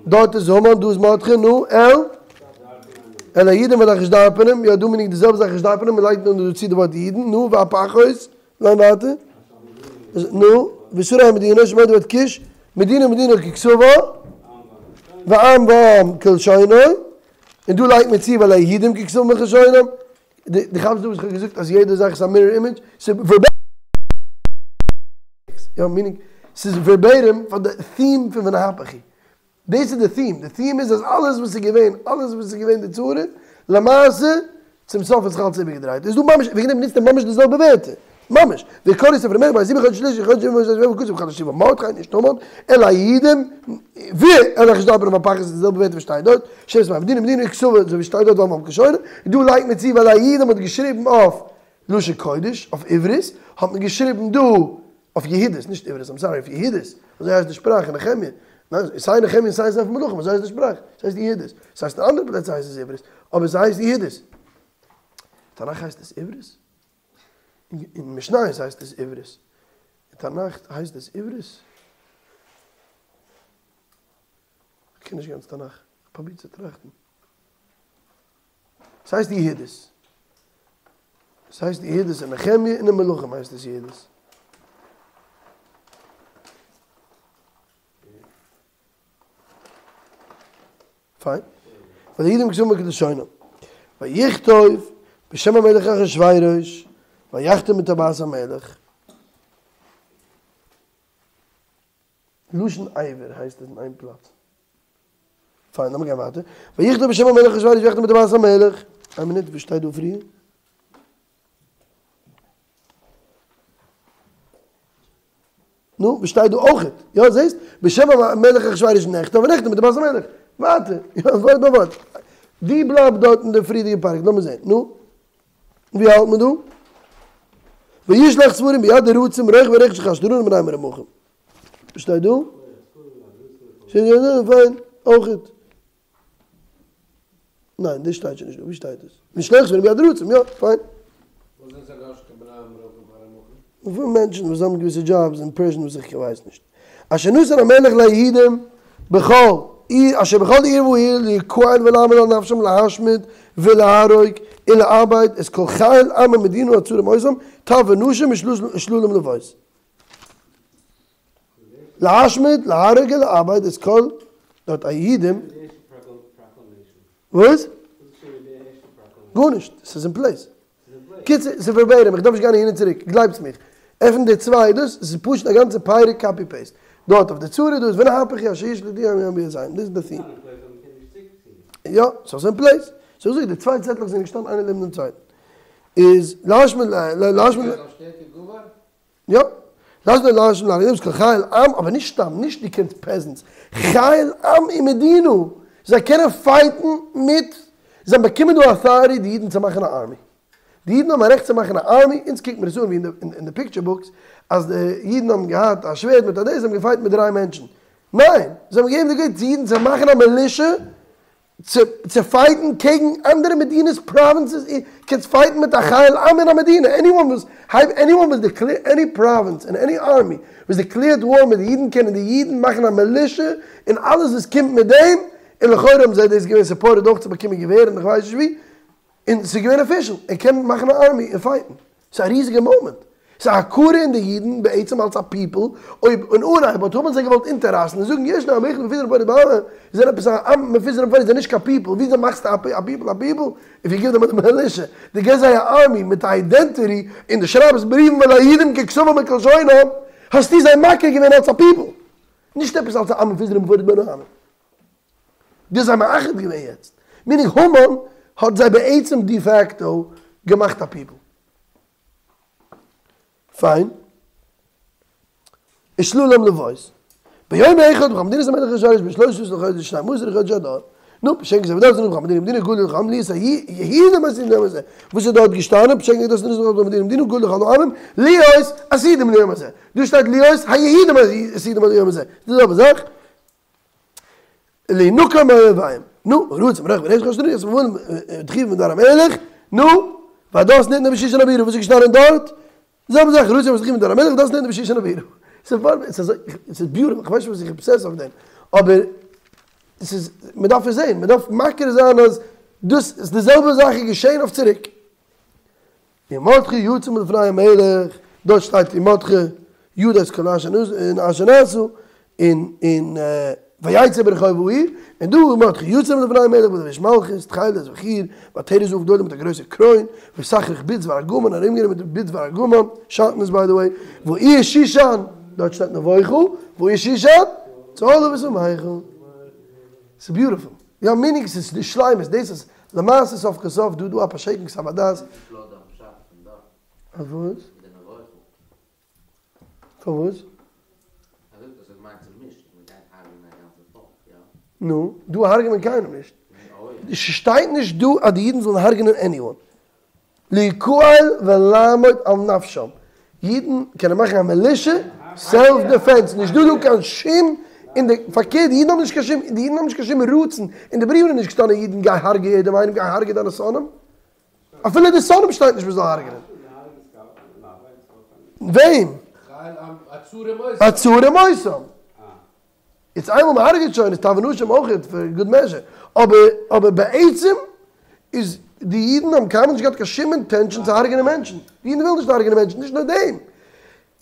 דארט איז המן, דא איז מרדכי, נו, על אל היהודים ועל אחשדרפנים, יא דא מיינט די זעלבע זאך אחשדרפנים, מען לייגט נאר דא צו די ווארט אידן, נו, והפחות, ליין ווייטער, נו, ושרי המדינה, אשר מאודו ועד כוש, מדינה ומדינה ככתבה, ועם ועם כלשונו, און דא לייגט מען צו ועל היהודים ככתבם וכלשונם. דו כאפסט דא וואס איך האב געזאגט אז יעדע זאך איז א מירער אימעדזש? ס'איז ווערבעיטים. יא, מינינג, ס'איז ווערבעיטים פאר די theme פון ונהפוך הוא. דאס איז די theme, די theme איז אז אלעס וואס איז געווען, אלעס וואס איז געווען די צרה, למעשה, צום סוף האט זיך אלעס איבערגעדרייט. איז דא ממש, וועגן דעם נוצט ער ממש די זעלבע ווערטער. ממש. ויקראו ספר המלך ביז חודש שלישי חודש וכתוב חדש שבעה מרדכי נישט המן, אל היהודים, ואל אחשדרפן ומהפכת איז די זעלבע ווערטער וואס שטייט דארט, שבת מדינה מדינה כתובה אזוי ווי שטייט דארט ואמר כלשונה, דא לייגט מען צו ואל היהודים האט געשריבן אויף לשון קודש, אויף עברית, האט מען געשריבן דא אויף יהודית, נישט עברית, איים סארי, אויף יהודית, אזוי הייסט די שפראך אין נחמיה, ניין, סיי נחמיה און סיי ספר מלכים, אזוי הייסט די שפראך, ס'הייסט יהודית, ס'הייסט אין אנדערע פלעצער הייסט עס עברית, אבער ס'הייסט יהודית. תנך הייסט עס עברית? אין משניות הייסט עס עברית. אין תנך הייסט עס עברית? כ'קען נישט גאנץ תנך, כ'פרוביר צו טראכטן. ס'הייסט יהודית. ס'הייסט יהודית אין נחמיה און אין מלכים הייסט עס יהודית. פיין. ואל היהודים ככתבם וכלשונם. ויכתוב בשם המלך אחשורוש ויחתום בטבעת המלך. לשון עבר הייסט עס אין איין פלאץ. פיין, לאמיר גיין ווייטער. ויכתוב בשם המלך אחשורוש ויחתום בטבעת המלך. איין מינוט, וואס שטייט דא פריער? נו, וואס שטייט דא אויכעט? יא, זעסט? בשם המלך אחשורוש נכתב ונחתם בטבעת המלך. ווייטער, יא, ווארט ביי ווארט. דו בלייב דארט אין די פריערדיגע פרק, לאמיר זען. נו, ווי האלט מען דא? וישלח ספרים ביד הרצים רוכבי רכש אחשדרנים בני מרמחים. וואס שטייט דא? פיין, אויכעט. ניין, דאס שטייט שוין נישט דא, ווי שטייט דאס? וישלח ספרים ביד רצים, יא, פיין. וואס זענען זיי גארנישט קיין בני מרמחים? פון מענטשן וואס האבן געוויסע דזשאבס אין פערזשן וואס איך ווייס נישט. אשר נתן המלך ליהודים בכל עיר אשר בכל עיר ועיר להיקהל ולעמוד על נפשם להשמיד ולהרוג ולאבד את כל חיל עם ומדינה הצרים אותם טף ונשים ושללים לבוז. להשמיד להרוג ולאבד את כל דארט היהודים. וואס? גארנישט, ס'איז אין פלעיס. קיצור, ס'איז ווערבעיטים, איך דארף נישט גיין אהין און צוריק, גלייבטס מיך. עפן די צוויי דאס, עס איז פשוט א גאנצע פרק קאפי פעיסט. דארט אויף די צרה דא איז ונהפוך הוא אשר ישלוט יום יום בידיים, דאס איז די theme. יא, ס'איז אין פלעיס. סאו זאג איך, די צוויי צעטלעך זענען געשטאנען איינער לעבן דעם צווייטן. איז להשמיד להשמיד. יא. להשמיד להשמיד להרוג את כל חיל עם, אבער נישט סתם, נישט דו קענסט פעזענטס, חיל עם ומדינה, זיי קענען פייטן מיט, זיי האבן באקומען דא אוטאריטי די אידן צו מאכן א ארמי. די אידן האבן א רעכט צו מאכן א ארמי, אונז קוקט מיר עס אן ווי אין די פיקטשער בוקס, אז די אידן האבן געהאט א שווערד מיט א דאס, זיי האבן געפייט מיט דריי מענטשן. ניין! זיי האבן געגעבן די גוט צו אידן צו מאכן א מילישע, צו צו פייטן קעגן אנדערע מדינות פראווינסעס, קענסט פייטן מיט א חיל עם אין א מדינה, עניוואן וואס הייב עניוואן וואס דעקלערט עני פראווינס און עני ארמי וואס דעקלערט וואר מיט די אידן קענען די אידן מאכן א מילישע און אלעס וואס קומט מיט דעם, און לכאורה האבן זיי דאס געווען סופארטעד אויך צו באקומען געווער און איך ווייס נישט ווי, און ס'איז געווען אפישעל, ער קען מאכן א ארמי און פייטן. ס'איז א ריזיגע מאמענט. ס'איז א הכרה אין די אידן בעצם אלס א פיפל, אויב אין אנהייב האט המן זיי געוואלט אונטעררייסן און זאגן ישנו עם אחד מפוזר ומפורד בעמים, זיי זענען עפעס א עם מפוזר ומפורד, זיי זענען נישט קיין פיפל, וויאזוי מאכסטו א פיפל א פיפל? איף יו גיוו דעם א מילישע, דו געבסט זיי א ארמי מיט א איידענטיטי און דו שרייבסט בריוון ואל היהודים ככתבם וכלשונם, האסטו זיי מכיר געווען אלס א פיפל, נישט עפעס אלס א עם מפוזר ומפורד בין העמים. דו האסט זיי מאחד געווען יעצט, מינינג המן האט זיי בעצם די פעקטא געמאכט א פיפל. פיין. ושללם לבוז. ביום אחד בכל מדינות המלך אחשורוש בשלושה עשר לחודש שנים עשר לחודש אדר. נו, בשם כזה ודעת בכל מדינה ומדינה גלוי לכל העמים להיות היהודים עתידים ליום הזה. וואס איז דארט געשטאנען? בשם כזה ודעת בכל מדינה ומדינה גלוי לכל העמים להיות עתידים ליום הזה. דא שטייט להיות היהודים עתידים ליום הזה. די זעלבע זאך. להינקם באויביהם. נו, הרצים רוכבי רכש אחשדרנים והסמבלים הדחופים מדבר המלך, נו, והדת נתנה בשושן הבירה, וואס איז געשטאנען דארט? די זעלבע זאך, הרצים הדחופים מדבר המלך, והדת נתנה בשושן הבירה. ס'איז ס'איז ביוטיפול, כ'ווייס נישט וואס איך אבסעס אויף דעם, אבער ס'איז, מ'דארף עס זען, מ'דארף מכיר זיין אז דאס איז די זעלבע זאך איז געשען אויף צוריק. ומרדכי יצא מלפני המלך, דארט שטייט ומרדכי ידע את כל אשר נעשה, און און. ויצא ברחוב העיר, און דא מרדכי יצא מלפני המלך בלבוש מלכות, תכלת וחור, ועטרת זהב גדולה מיט א גרויסע קרוין, ותכריך בוץ וארגמן, ארומגענומען מיט בוץ וארגמן, שעטנז ביי די וועי, והעיר שושן, דארט שטייט נבוכה, והעיר שושן, צהלה ושמחה. ס'איז ביוטיפול. יא מינינג ס'איז די שלימות, דאס איז למעשה סוף כל סוף דא דא א פארשעקן כתב הדעת. אז וואס? פארוואס? נו, דא הרג'ט מען קיינעם נישט. ס'שטייט נישט דא אז די אידן זאלן הרג'נען עניוואן. להיקהל ולעמוד על נפשם. אידן קענען מאכן א מילישע, סעלף דעפענס. נישט דא דא קיין שום, און די, פארקערט די אידן האבן נישט קיין שום, די אידן האבן נישט קיין שום רצון, אין די בריוון איז נישט געשטאנען אידן גיי הרג'ע יעדעם איינעם, גיי הרג'ע דיינע שונאים. אפילו די שונאים שטייט נישט מ'זאל הרג'נען. וועם? הצרים אותם. יעצט איינמאל מ'הרג'עט שוין איז טף ונשים אויך פאר גוד מעזשער. אבער אבער בעצם איז די אידן האבן קיינמאל נישט געהאט קיין שום אינטענשאן צו הרג'נען מענטשן. די אידן ווילן נישט הרג'נען מענטשן, נישט נאר דעם.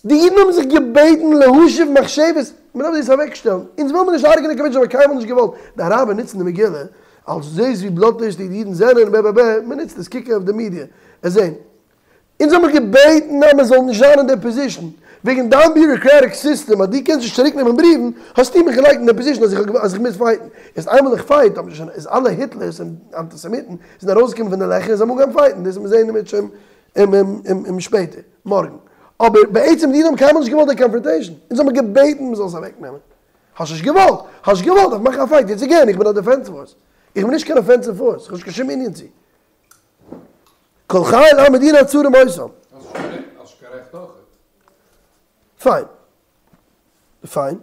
די אידן האבן זיך געבעטן להשיב מחשבת, מען דארף דאס אוועקשטעלן, אונז וויל מען נישט הרג'נען קיין מענטשן, האבן מיר קיינמאל נישט געוואלט, די אראבער נוצן די מגילה אלס זעהסט ווי בלאטערשט די אידן זענען, בע בע בע, מען נוצט עס, קוק אויף די מידיע, עס זעהן. אונז האבן מיר געבעטן אז מען זאל נישט זיין אין די פאזישן, וועגן דיין ביוראקרעטיק סיסטעם אז דו קענסט נישט צוריק נעמען בריוון, האסטו מיך געלייגט אין די פאזישן אז איך אז איך מוז פייטן, יעצט איינמאל איך פייט האט מען שוין איז אלע היטלערס און אנטיסעמיטן זענען ארויסגעקומען פון די לעכער און זיי האבן אנגעהויבן פייטן, דאס וועט מען זעהן אם ירצה השם שפעטער. מארגן. אבער בעצם די אידן האבן קיינמאל נישט געוואלט די קאנפראנטעישן. אונז האבן געבעטן מ'זאל עס אוועקנעמען. האסט נישט געוואלט. האסט געוואלט דארף מאכן א פייט. יעצט עגעין, איך בין א דעפענס פארס. איך בין נישט קיין אפענסיוו פארס. איך האב נישט קיין שום ענין צו. כל חיל המדינה הצרים אותם. האסט נישט קיין רעכט אויכעט. פיין. פיין.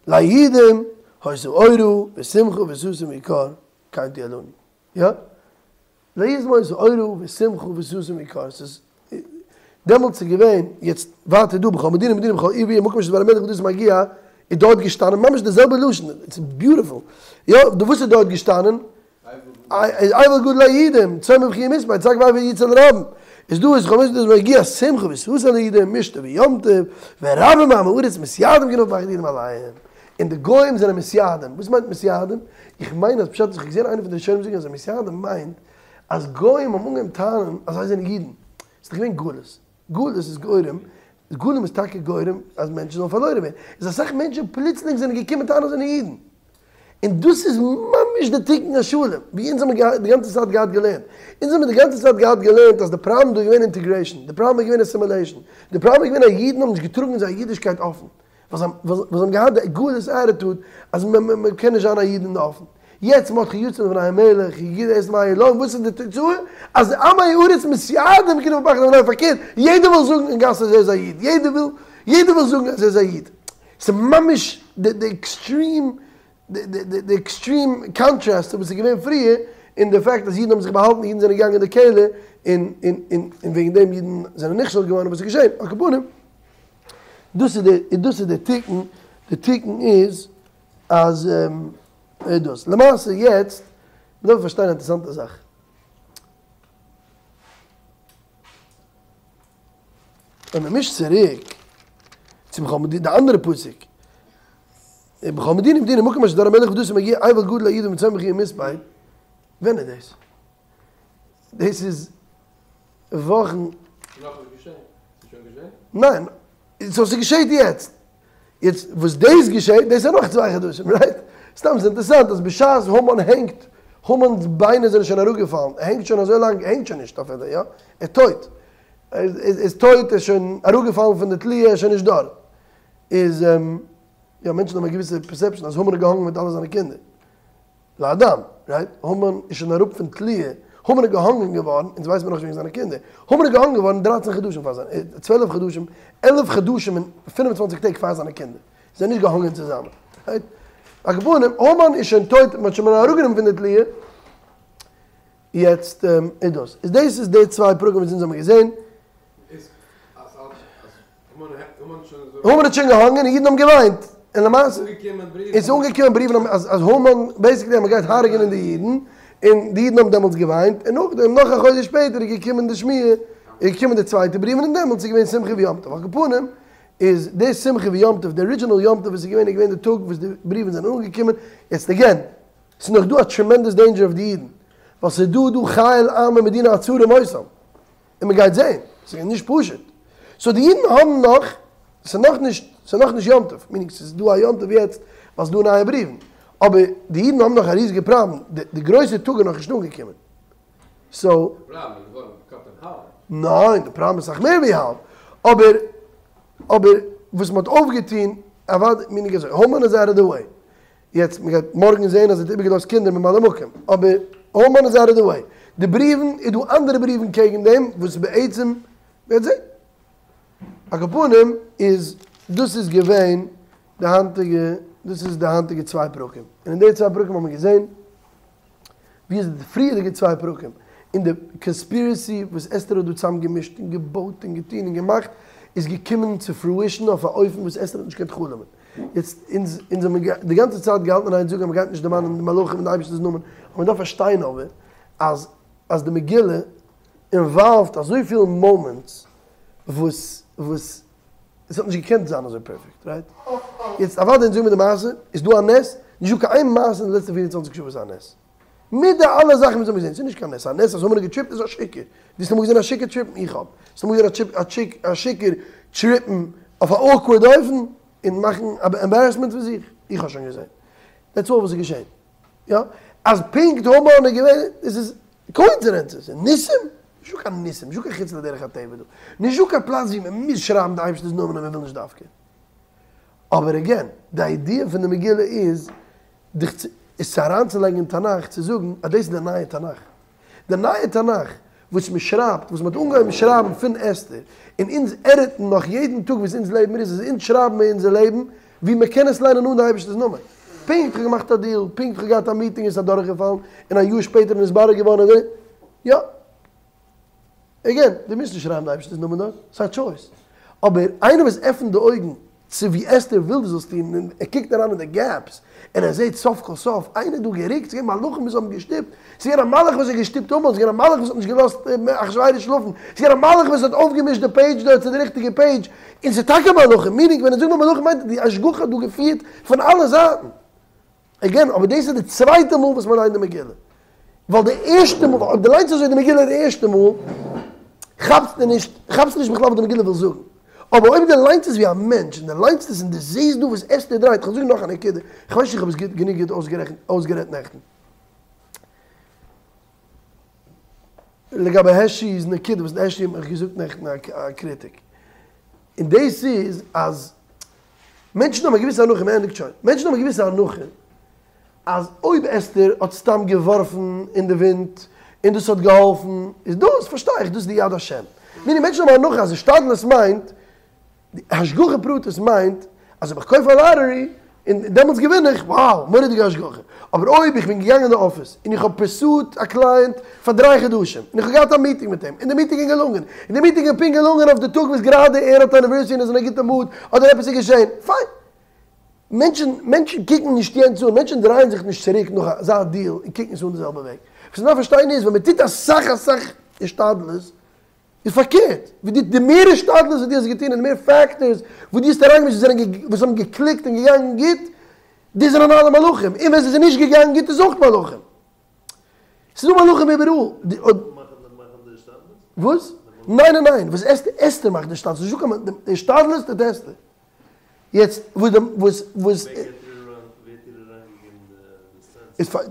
ליהודים היתה אורה ושמחה וששון ויקר כן תהיה לנו. יא? ליהודים היתה אורה ושמחה וששון ויקר, ס'איז דעמאלטס איז געווען, יעצט ווייטער דא בכל מדינה ומדינה בכל עיר ועיר מקום אשר דבר המלך ודתו מגיע, איז דארט געשטאנען ממש די זעלבע לשון, איטס ביוטיפול, יא, די וואס איז דארט געשטאנען? אבל גדול ליהודים, צום ובכי ומספד, שק ואפר יצא לרבים, איז דא איז בכל מדינה ומדינה מגיע שמחה וששון ליהודים, משתה ויום טוב, ורבים מעמי הארץ מתייהדים כי נפל פחד יהודים עליהם. און די גוים זענען מתייהדים. וואס מיינט מתייהדים? איך מיין אז פשט איז, איך האב געזען איינער פון די ראשונים זאגן אז מתייהדים מיינט אז גוים האבן אנגעהויבן טענה'ן אז זיי זענען אידן. ס'איז דאך געווען גלות. גלות איז גורם, גלות איז טאקע גורם אז מענטשן זאלן פארלוירן ווערן. איז אסאך מענטשן פלוצלינג זענען געקומען טענה'ן זיי זענען אידן. און דאס איז ממש די תיקון השלם, ווי אונז האבן די גאנצע צייט געהאט געלערנט. אונז האבן די גאנצע צייט געהאט געלערנט אז די פראבלעם דא איז געווען אינטעגרעישן, די פראבלעם איז געווען אסימילעישן, די פראבלעם איז געווען אז אידן האבן נישט געטראגן זייער אידישקייט אפן. ווייל זיי האבן געהאט די גלות עטיטוד אז מען קען נישט זיין א איד אין די אפן. יעצט מרדכי יצא לפני המלך הגידה אסתר מה היה להם, וואס איז די תוצאה? אז די עמי הארץ מתייהדים כי נפל פחד עליהם, פארקערט, יעדער וויל זאגן אין גאס אז ער איז א איד, יעדער וויל, יעדער וויל זאגן אז ער איז א איד. ס'איז ממש די עקסטרים, די עקסטרים קאנטראסט צו וואס איז געווען פריער, און די פאקט אז אידן האבן זיך באהאלטן, אידן זענען געגאנגען אין די קעלער, און און און און וועגן דעם אידן זענען נכשל געווארן, וואס איז געשען? על כל פנים. דאס איז די דאס איז די תיקון, די תיקון איז אז דאס, למעשה יעצט מ'דארף פארשטיין א אינטערעסאנטע זאך, ווען מ'מישט צוריק צו בכל מדינה די אנדערע פסוק, בכל מדינה ומדינה מקום אשר דבר המלך ודתו מגיע אבל גדול ליהודים צום ובכי ומספד, ווען איז דאס? דאס איז וואכן. ס'איז נאכנישט געשען. ס'איז שוין געשען? ניין. סאו ס'געשעט יעצט. יעצט וואס דאס געשעט, דאס איז נאך צוויי חדשים, רייט? סתם ס'איז אינטערעסאנט אז בשעת המן הענגט, המן'ס ביינער זענען שוין אראפגעפאלן, ער הענגט שוין אזוי לאנג, ער הענגט שוין נישט אפילו, יא? ער איז טויט. ער איז טויט, ער איז שוין אראפגעפאלן פון די תליה, ער איז שוין נישט דארט. איז, יא, מענטשן האבן א געוויסע פערסעפשאן אז המן האט געהאנגען מיט אלע זיינע קינדער. לאדם, רייט? המן איז שוין אראפ פון תליה, המן איז געהאנגען געווארן, אונז ווייסן מיר נאכנישט וועגן זיינע קינדער, המן איז געהאנגען געווארן דרייצן חדשים פאר זיינע, צוועלף חדשים, עלף חדשים און פינף און צוואנציג טעג פאר זיינע קינדער, זיי זענען נישט געהאנגען צוזאמען, רייט? על כל פנים, המן איז שוין טויט, מען האט שוין אראפגענומען פון די תליה, יעצט איז דאס, איז דאס איז די צוויי פרקים וואס אונז האבן געזען. המן האט שוין געהאנגען און אידן האבן געוויינט, און למעשה איז אנגעקומען בריוון אז אז המן בעיסיקלי אז מען גייט הרג'נען די אידן, און די אידן האבן דעמאלטס געוויינט, און נאכדעם נאך א חודש שפעטער איז געקומען די שמועה, איז געקומען די צווייטע בריוון און דעמאלטס איז געווען שמחה ויום טוב, על כל פנים. איז די שמחה ויום טוב, די ארידזשינעל יום טוב וואס איז געווען איז געווען די טאג וואס די בריוון זענען אנגעקומען, יעצט אגעין, ס'איז נאך דא א טרעמענדעס דעינדזשער אויף די אידן, ווייל ס'איז דא דא חיל עם ומדינה הצרים אותם, און מ'גייט זעהן, ס'איז נישט פשוט, סאו די אידן האבן נאך, ס'איז נאכנישט, ס'איז נאכנישט יום טוב, מיענינג ס'איז דא א יום טוב יעצט ווייל ס'איז דא נייע בריוון, אבער די אידן האבן נאך א ריזיגע פראבלעם, די גרויסע טאג איז נאכנישט אנגעקומען. סאו. די פראבלעם איז געווארן קאט אין האלב. ניין, די פראבלעם איז אסאך מער ווי האלב. אבער, אבער וואס מ'האט אויפגעטון, אוודאי, מיענינג אזוי, המן איז אוט אוו די וועי. יעצט, מ'גייט מארגן זעהן אז ער האט איבערגעלאזט קינדער ממלא מקום. אבער, המן איז אוט אוו די וועי. די בריוון, איז דא אנדערע בריוון קעגן דעם, וואס בעצם, מ'וועט זעהן. על כל פנים, איז, דאס איז געווען די היינטיגע, דאס איז די היינטיגע צוויי פרקים. און אין די צוויי פרקים האבן מיר געזעהן, ווי איז די פריערדיגע צוויי פרקים און די קאנספירעסי וואס אסתר האט דא צוזאמגעמישט און געבויט און געטון און געמאכט איז געקומען צו פרואישן אויף א אופן וואס אסתר האט נישט געקענט חלומ'ען. יעצט אונז אונז האבן די גאנצע צייט געהאלטן אין איין זאגן אז מ'גייט נישט דערמאנען די מלאכים און די אייבערשטער'ס נאמען, אבער מ'דארף פארשטיין אבער אז אז די מגילה אינוואלווד אזויפיל מאמענטס וואס וואס עס האט נישט געקענט זיין אזוי פערפעקט, רייט? יעצט אוודאי אונז זאגן מיר די מעשה, איז דא א נס? נישט דא קיין איין מעשה אין די לעצטע 24 שעה וואס איז א נס. מיט די אלע זאכן וואס האבן געזען, ס'איז נישט קיין נס, א נס אז המן האט געטריפט איז א שיכור. דו האסט אמאל געזען א שיכור טריפן? איך האב. האסט אמאל געזען א טשיק א שיכור טריפן אויף א אוקווארד אופן און מאכן עמבערעסמענט פון זיך? איך האב שוין געזען. דעטס אלל וואס איז געשען. יא, אז פונקט המן איז געווען, עס איז קאואינסידענסעס, און ניסים? נישטא קיין ניסים, נישטא קיין חוץ לדרך הטבע דא, נישטא קיין פלאץ ווי מען מוז שרייבן די אייבערשטער'ס נאמען און מען וויל נישט דווקא. אבער עגעין, די איידיע פון די מגילה איז דיך צו, איז צו אריינצולייגן אין תנך צו זאגן אז דאס איז די נייע תנך. די נייע תנך וואס מען שרייבט, וואס מען האט אנגעהויבן שרייבן פון אסתר, און אונז עדיטן נאך יעדן טאג וואס אונז לעבן מיר איז אז אונז שרייבן מיר אונזער לעבן ווי מען קען עס ליינען אן די אייבערשטער'ס נאמען. פונקט כ'האב געמאכט א דיעל, פונקט כ'האב געהאט א מיטינג און ס'איז אדורכגעפאלן, און א יאר שפעטער איז נתברר געווארן אז יא. עגעין, דו מוזט נישט שרייבן די אייבערשטער'ס נאמען דארט, ס'איז א טשויס. אבער איינער וואס עפנט די אויגן צו ווי אסתר וויל דו זאלסט טון, און ער קוקט אריין אין די געפס, און ער זעט סוף כל סוף, איינער האט דא גערוקט, ס'איז געווען מלאכים וואס האבן געשטופט, ס'איז געווען א מלאך וואס האט געשטופט המן, ס'איז געווען א מלאך וואס האט נישט געלאזט אחשורוש שלאפן, ס'איז געווען א מלאך וואס האט אויפגעמישט די פעידזש דארט צו די ריכטיגע פעידזש, און ס'איז טאקע מלאכים, מינינג ווען ער זאגט מלאכים מיינט ער די השגחה האט דא געפירט פון אלע זייטן. עגעין, אבער דאס איז די צווייטע מאל וואס מען ליינט די מגילה. ווייל די ערשטע מאל, אויב דו ליינסט אזוי די מגילה די ערשטע מאל, כאפסטו נישט, כאפסטו נישט בכלל וואס די מגילה וויל זאגן. אבער אויב דו ליינסט עס ווי א מענטש, און דו ליינסט עס און דו זעסט דא וואס אסתר דרייט, כ'וועל זאגן נאך א נקודה, כ'ווייס נישט איך האב עס גוט גענוג גוט אויסגערעכנט אויסגערעדט נעכטן. לגבי העשי'ס נקודה וואס העשי האט מיך געזאגט נעכטן א קריטיק. און דאס איז אז מענטשן האבן א געוויסע הנחה, מען ענדיגט שוין, מענטשן האבן א געוויסע הנחה אז אויב אסתר האט סתם געווארפן אין די ווינט און דאס האט געהאלפן, איז דאס פארשטיי איך, דאס איז די יד השם. מיינען מענטשן האבן א הנחה אז השתדלות מיינט, השגחה פרטית מיינט אז אויב איך קויף א לאטערי און דעמאלטס געווין איך, wow, מורא'דיגע השגחה. אבער אויב איך בין געגאנגען אין די אפיס און איך האב פורסוט א קלייענט פאר דריי חדשים און איך האב געהאט א מיטינג מיט אים און די מיטינג איז געלונגען און די מיטינג איז פונקט געלונגען אויף די טאג וואס גראדע ער האט אניווערסערי און איז אין א גוטע מוד אדער עפעס איז געשען, פיין. מענטשן מענטשן קוקן נישט יענץ אן, מענטשן דרייען זיך נישט צוריק נאך אזא דיעל און קוקן עס אן די זעלבע וועג. וואס מ'דארף פארשטיין איז ווען מ'טוט אסאך אסאך השתדלות איז פארקערט, ווי די די מער השתדלות וואס דו האסט געטון און די מער פעקטארס וואס דו האסט אריינגעמישט וואס זענען וואס האבן געקליקט און געגאנגען גוט, די זענען אלע מלאכים, און ווען זיי זענען נישט געגאנגען גוט איז אויך מלאכים. ס'איז דא מלאכים איבעראל. וואס? ניין ניין ניין, וואס אסתר אסתר מאכט די השתדלות, נישטא קיין די השתדלות טוט אסתר. יעצט וואס די וואס וואס.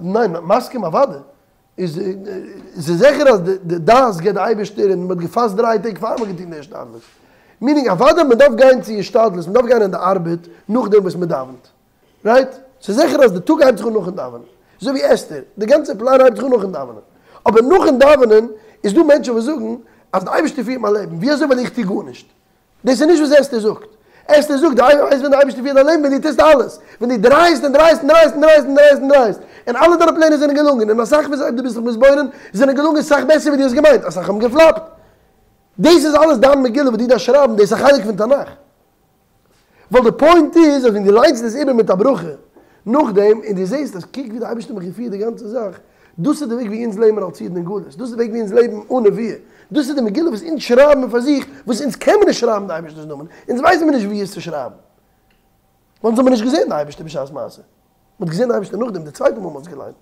ניין, מסכים אוודאי. איז איז זיכער אז די דעת געבט די אייבערשטער און מען האט געפאסט דריי טעג פאר מען האט געטון די השתדלות. מינינג אוודאי מען דארף גיין צו השתדלות, מען דארף גיין אין די ארבעט נאכדעם וואס מען דאווענט. רייט? ס'איז זיכער אז די טאג הייבט זיך אן נאכן דאווענען. אזוי ווי אסתר, די גאנצע פלאן הייבט זיך אן נאכן דאווענען. אבער נאכן דאווענען איז דא מענטשן וואס זאגן אז די אייבערשטער פירט מיין לעבן, ווי אזוי ווייל איך טו גארנישט. דאס איז נישט וואס אסתר זאגט. אסתר זאגט, די ווייסט ווען די אייבערשטער פירט דיין לעבן? ווען דו טוסט אלעס. ווען דו דרייסט און דרייסט און דרייסט און דרייסט און דרייסט און דרייסט. און אלע דיינע פלענער זענען געלונגען. און אסאך פון זיי אויב דו ביסט זיך מתבונן, זענען געלונגען סאך בעסער ווי דו האסט געמיינט. אסאך האבן געפלאפט. דאס איז אלעס דיין מגילה וואס דו דארפסט שרייבן, דאס איז א חלק פון תנך. ווייל די פוינט איז אז ווען דו ליינסט עס איבער מיט א ברכה נאכדעם און דו זעסט אז קוק ווי די אייבערשטער האט מיך געפירט די גאנצע זאך. דאס איז די וועג ווי אונז לעבן אלס אידן אין גלות, דאס איז די וועג ווי אונז לעבן אן נבואה, דאס איז די מגילה וואס אונז שרייבן מיר פאר זיך, וואס אונז קען מיר נישט שרייבן די אייבערשטער'ס נאמען, אונז ווייסן מיר נישט ווי עס צו שרייבן, ווייל אונז האבן מיר נישט געזען די אייבערשטער בשעת מעשה, מען האט געזען די אייבערשטער נאכדעם די צווייטע מאל מען האט עס געליינט,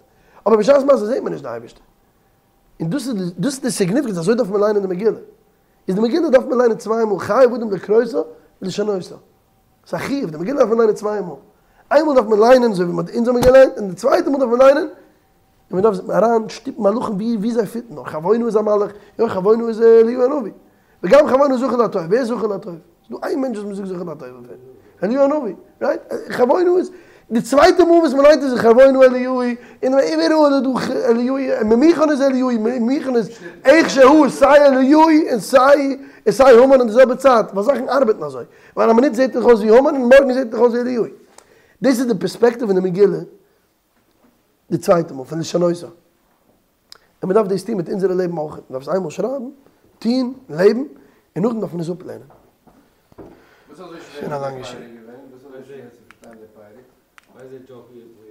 אבער בשעת מעשה זעט מען נישט די אייבערשטער. און דאס איז דאס איז די significance, אזוי דארף מען ליינען די מגילה. איז די מגילה דארף מען ליינען צוויי מאל, חייב אדם לקרותה ולשנותה. ס'איז א חיוב, די מגילה דארף מען ליינען צוויי מאל. איינמאל דארף מען ליינען אזוי ווי מ'האט אונז האבן געליינט, און די צווייטע מאל דארף מען ליינען, און מ'דארף אריין שטופן מלאכים ווי ווי זיי fit ן נאר, חרבונה איז א מלאך, יא חרבונה איז אליהו הנביא. וגם חרבונה זכור לטוב, ווער איז זכור לטוב? ס'איז דא איין מענטש וואס מ'זאגט זכור לטוב אויף אים, אליהו הנביא, right? חרבונה איז, די צווייטע מאל וואס מ'ליינט איז חרבונה אליהו, און איבעראל איז דא אליהו, און ממוכן איז אליהו, ממוכן איז איך שהוא, סיי אליהו און סיי און סיי המן אין די זעלבע צייט, ווייל זאכן ארבעטן אזוי, ווייל א מינוט זעט דיך אויס ווי המן און מארגן זעט דיך אויס ווי אליהו. דאס איז די פערספעקטיוו פון די מגילה די צווייטע מאל, פון לשנותה. און מען דארף דאס טון מיט אונזערע לעבן אויך, מען דארף עס איינמאל שרייבן, טון, לעבן, און נאכדעם דארף מען עס אפלערנען. וואס איז אזוי שווער שוין א מיט די לאנגע פרק שיעור. געווען? וואס איז אזוי שווער צו פארשטיין די פרק?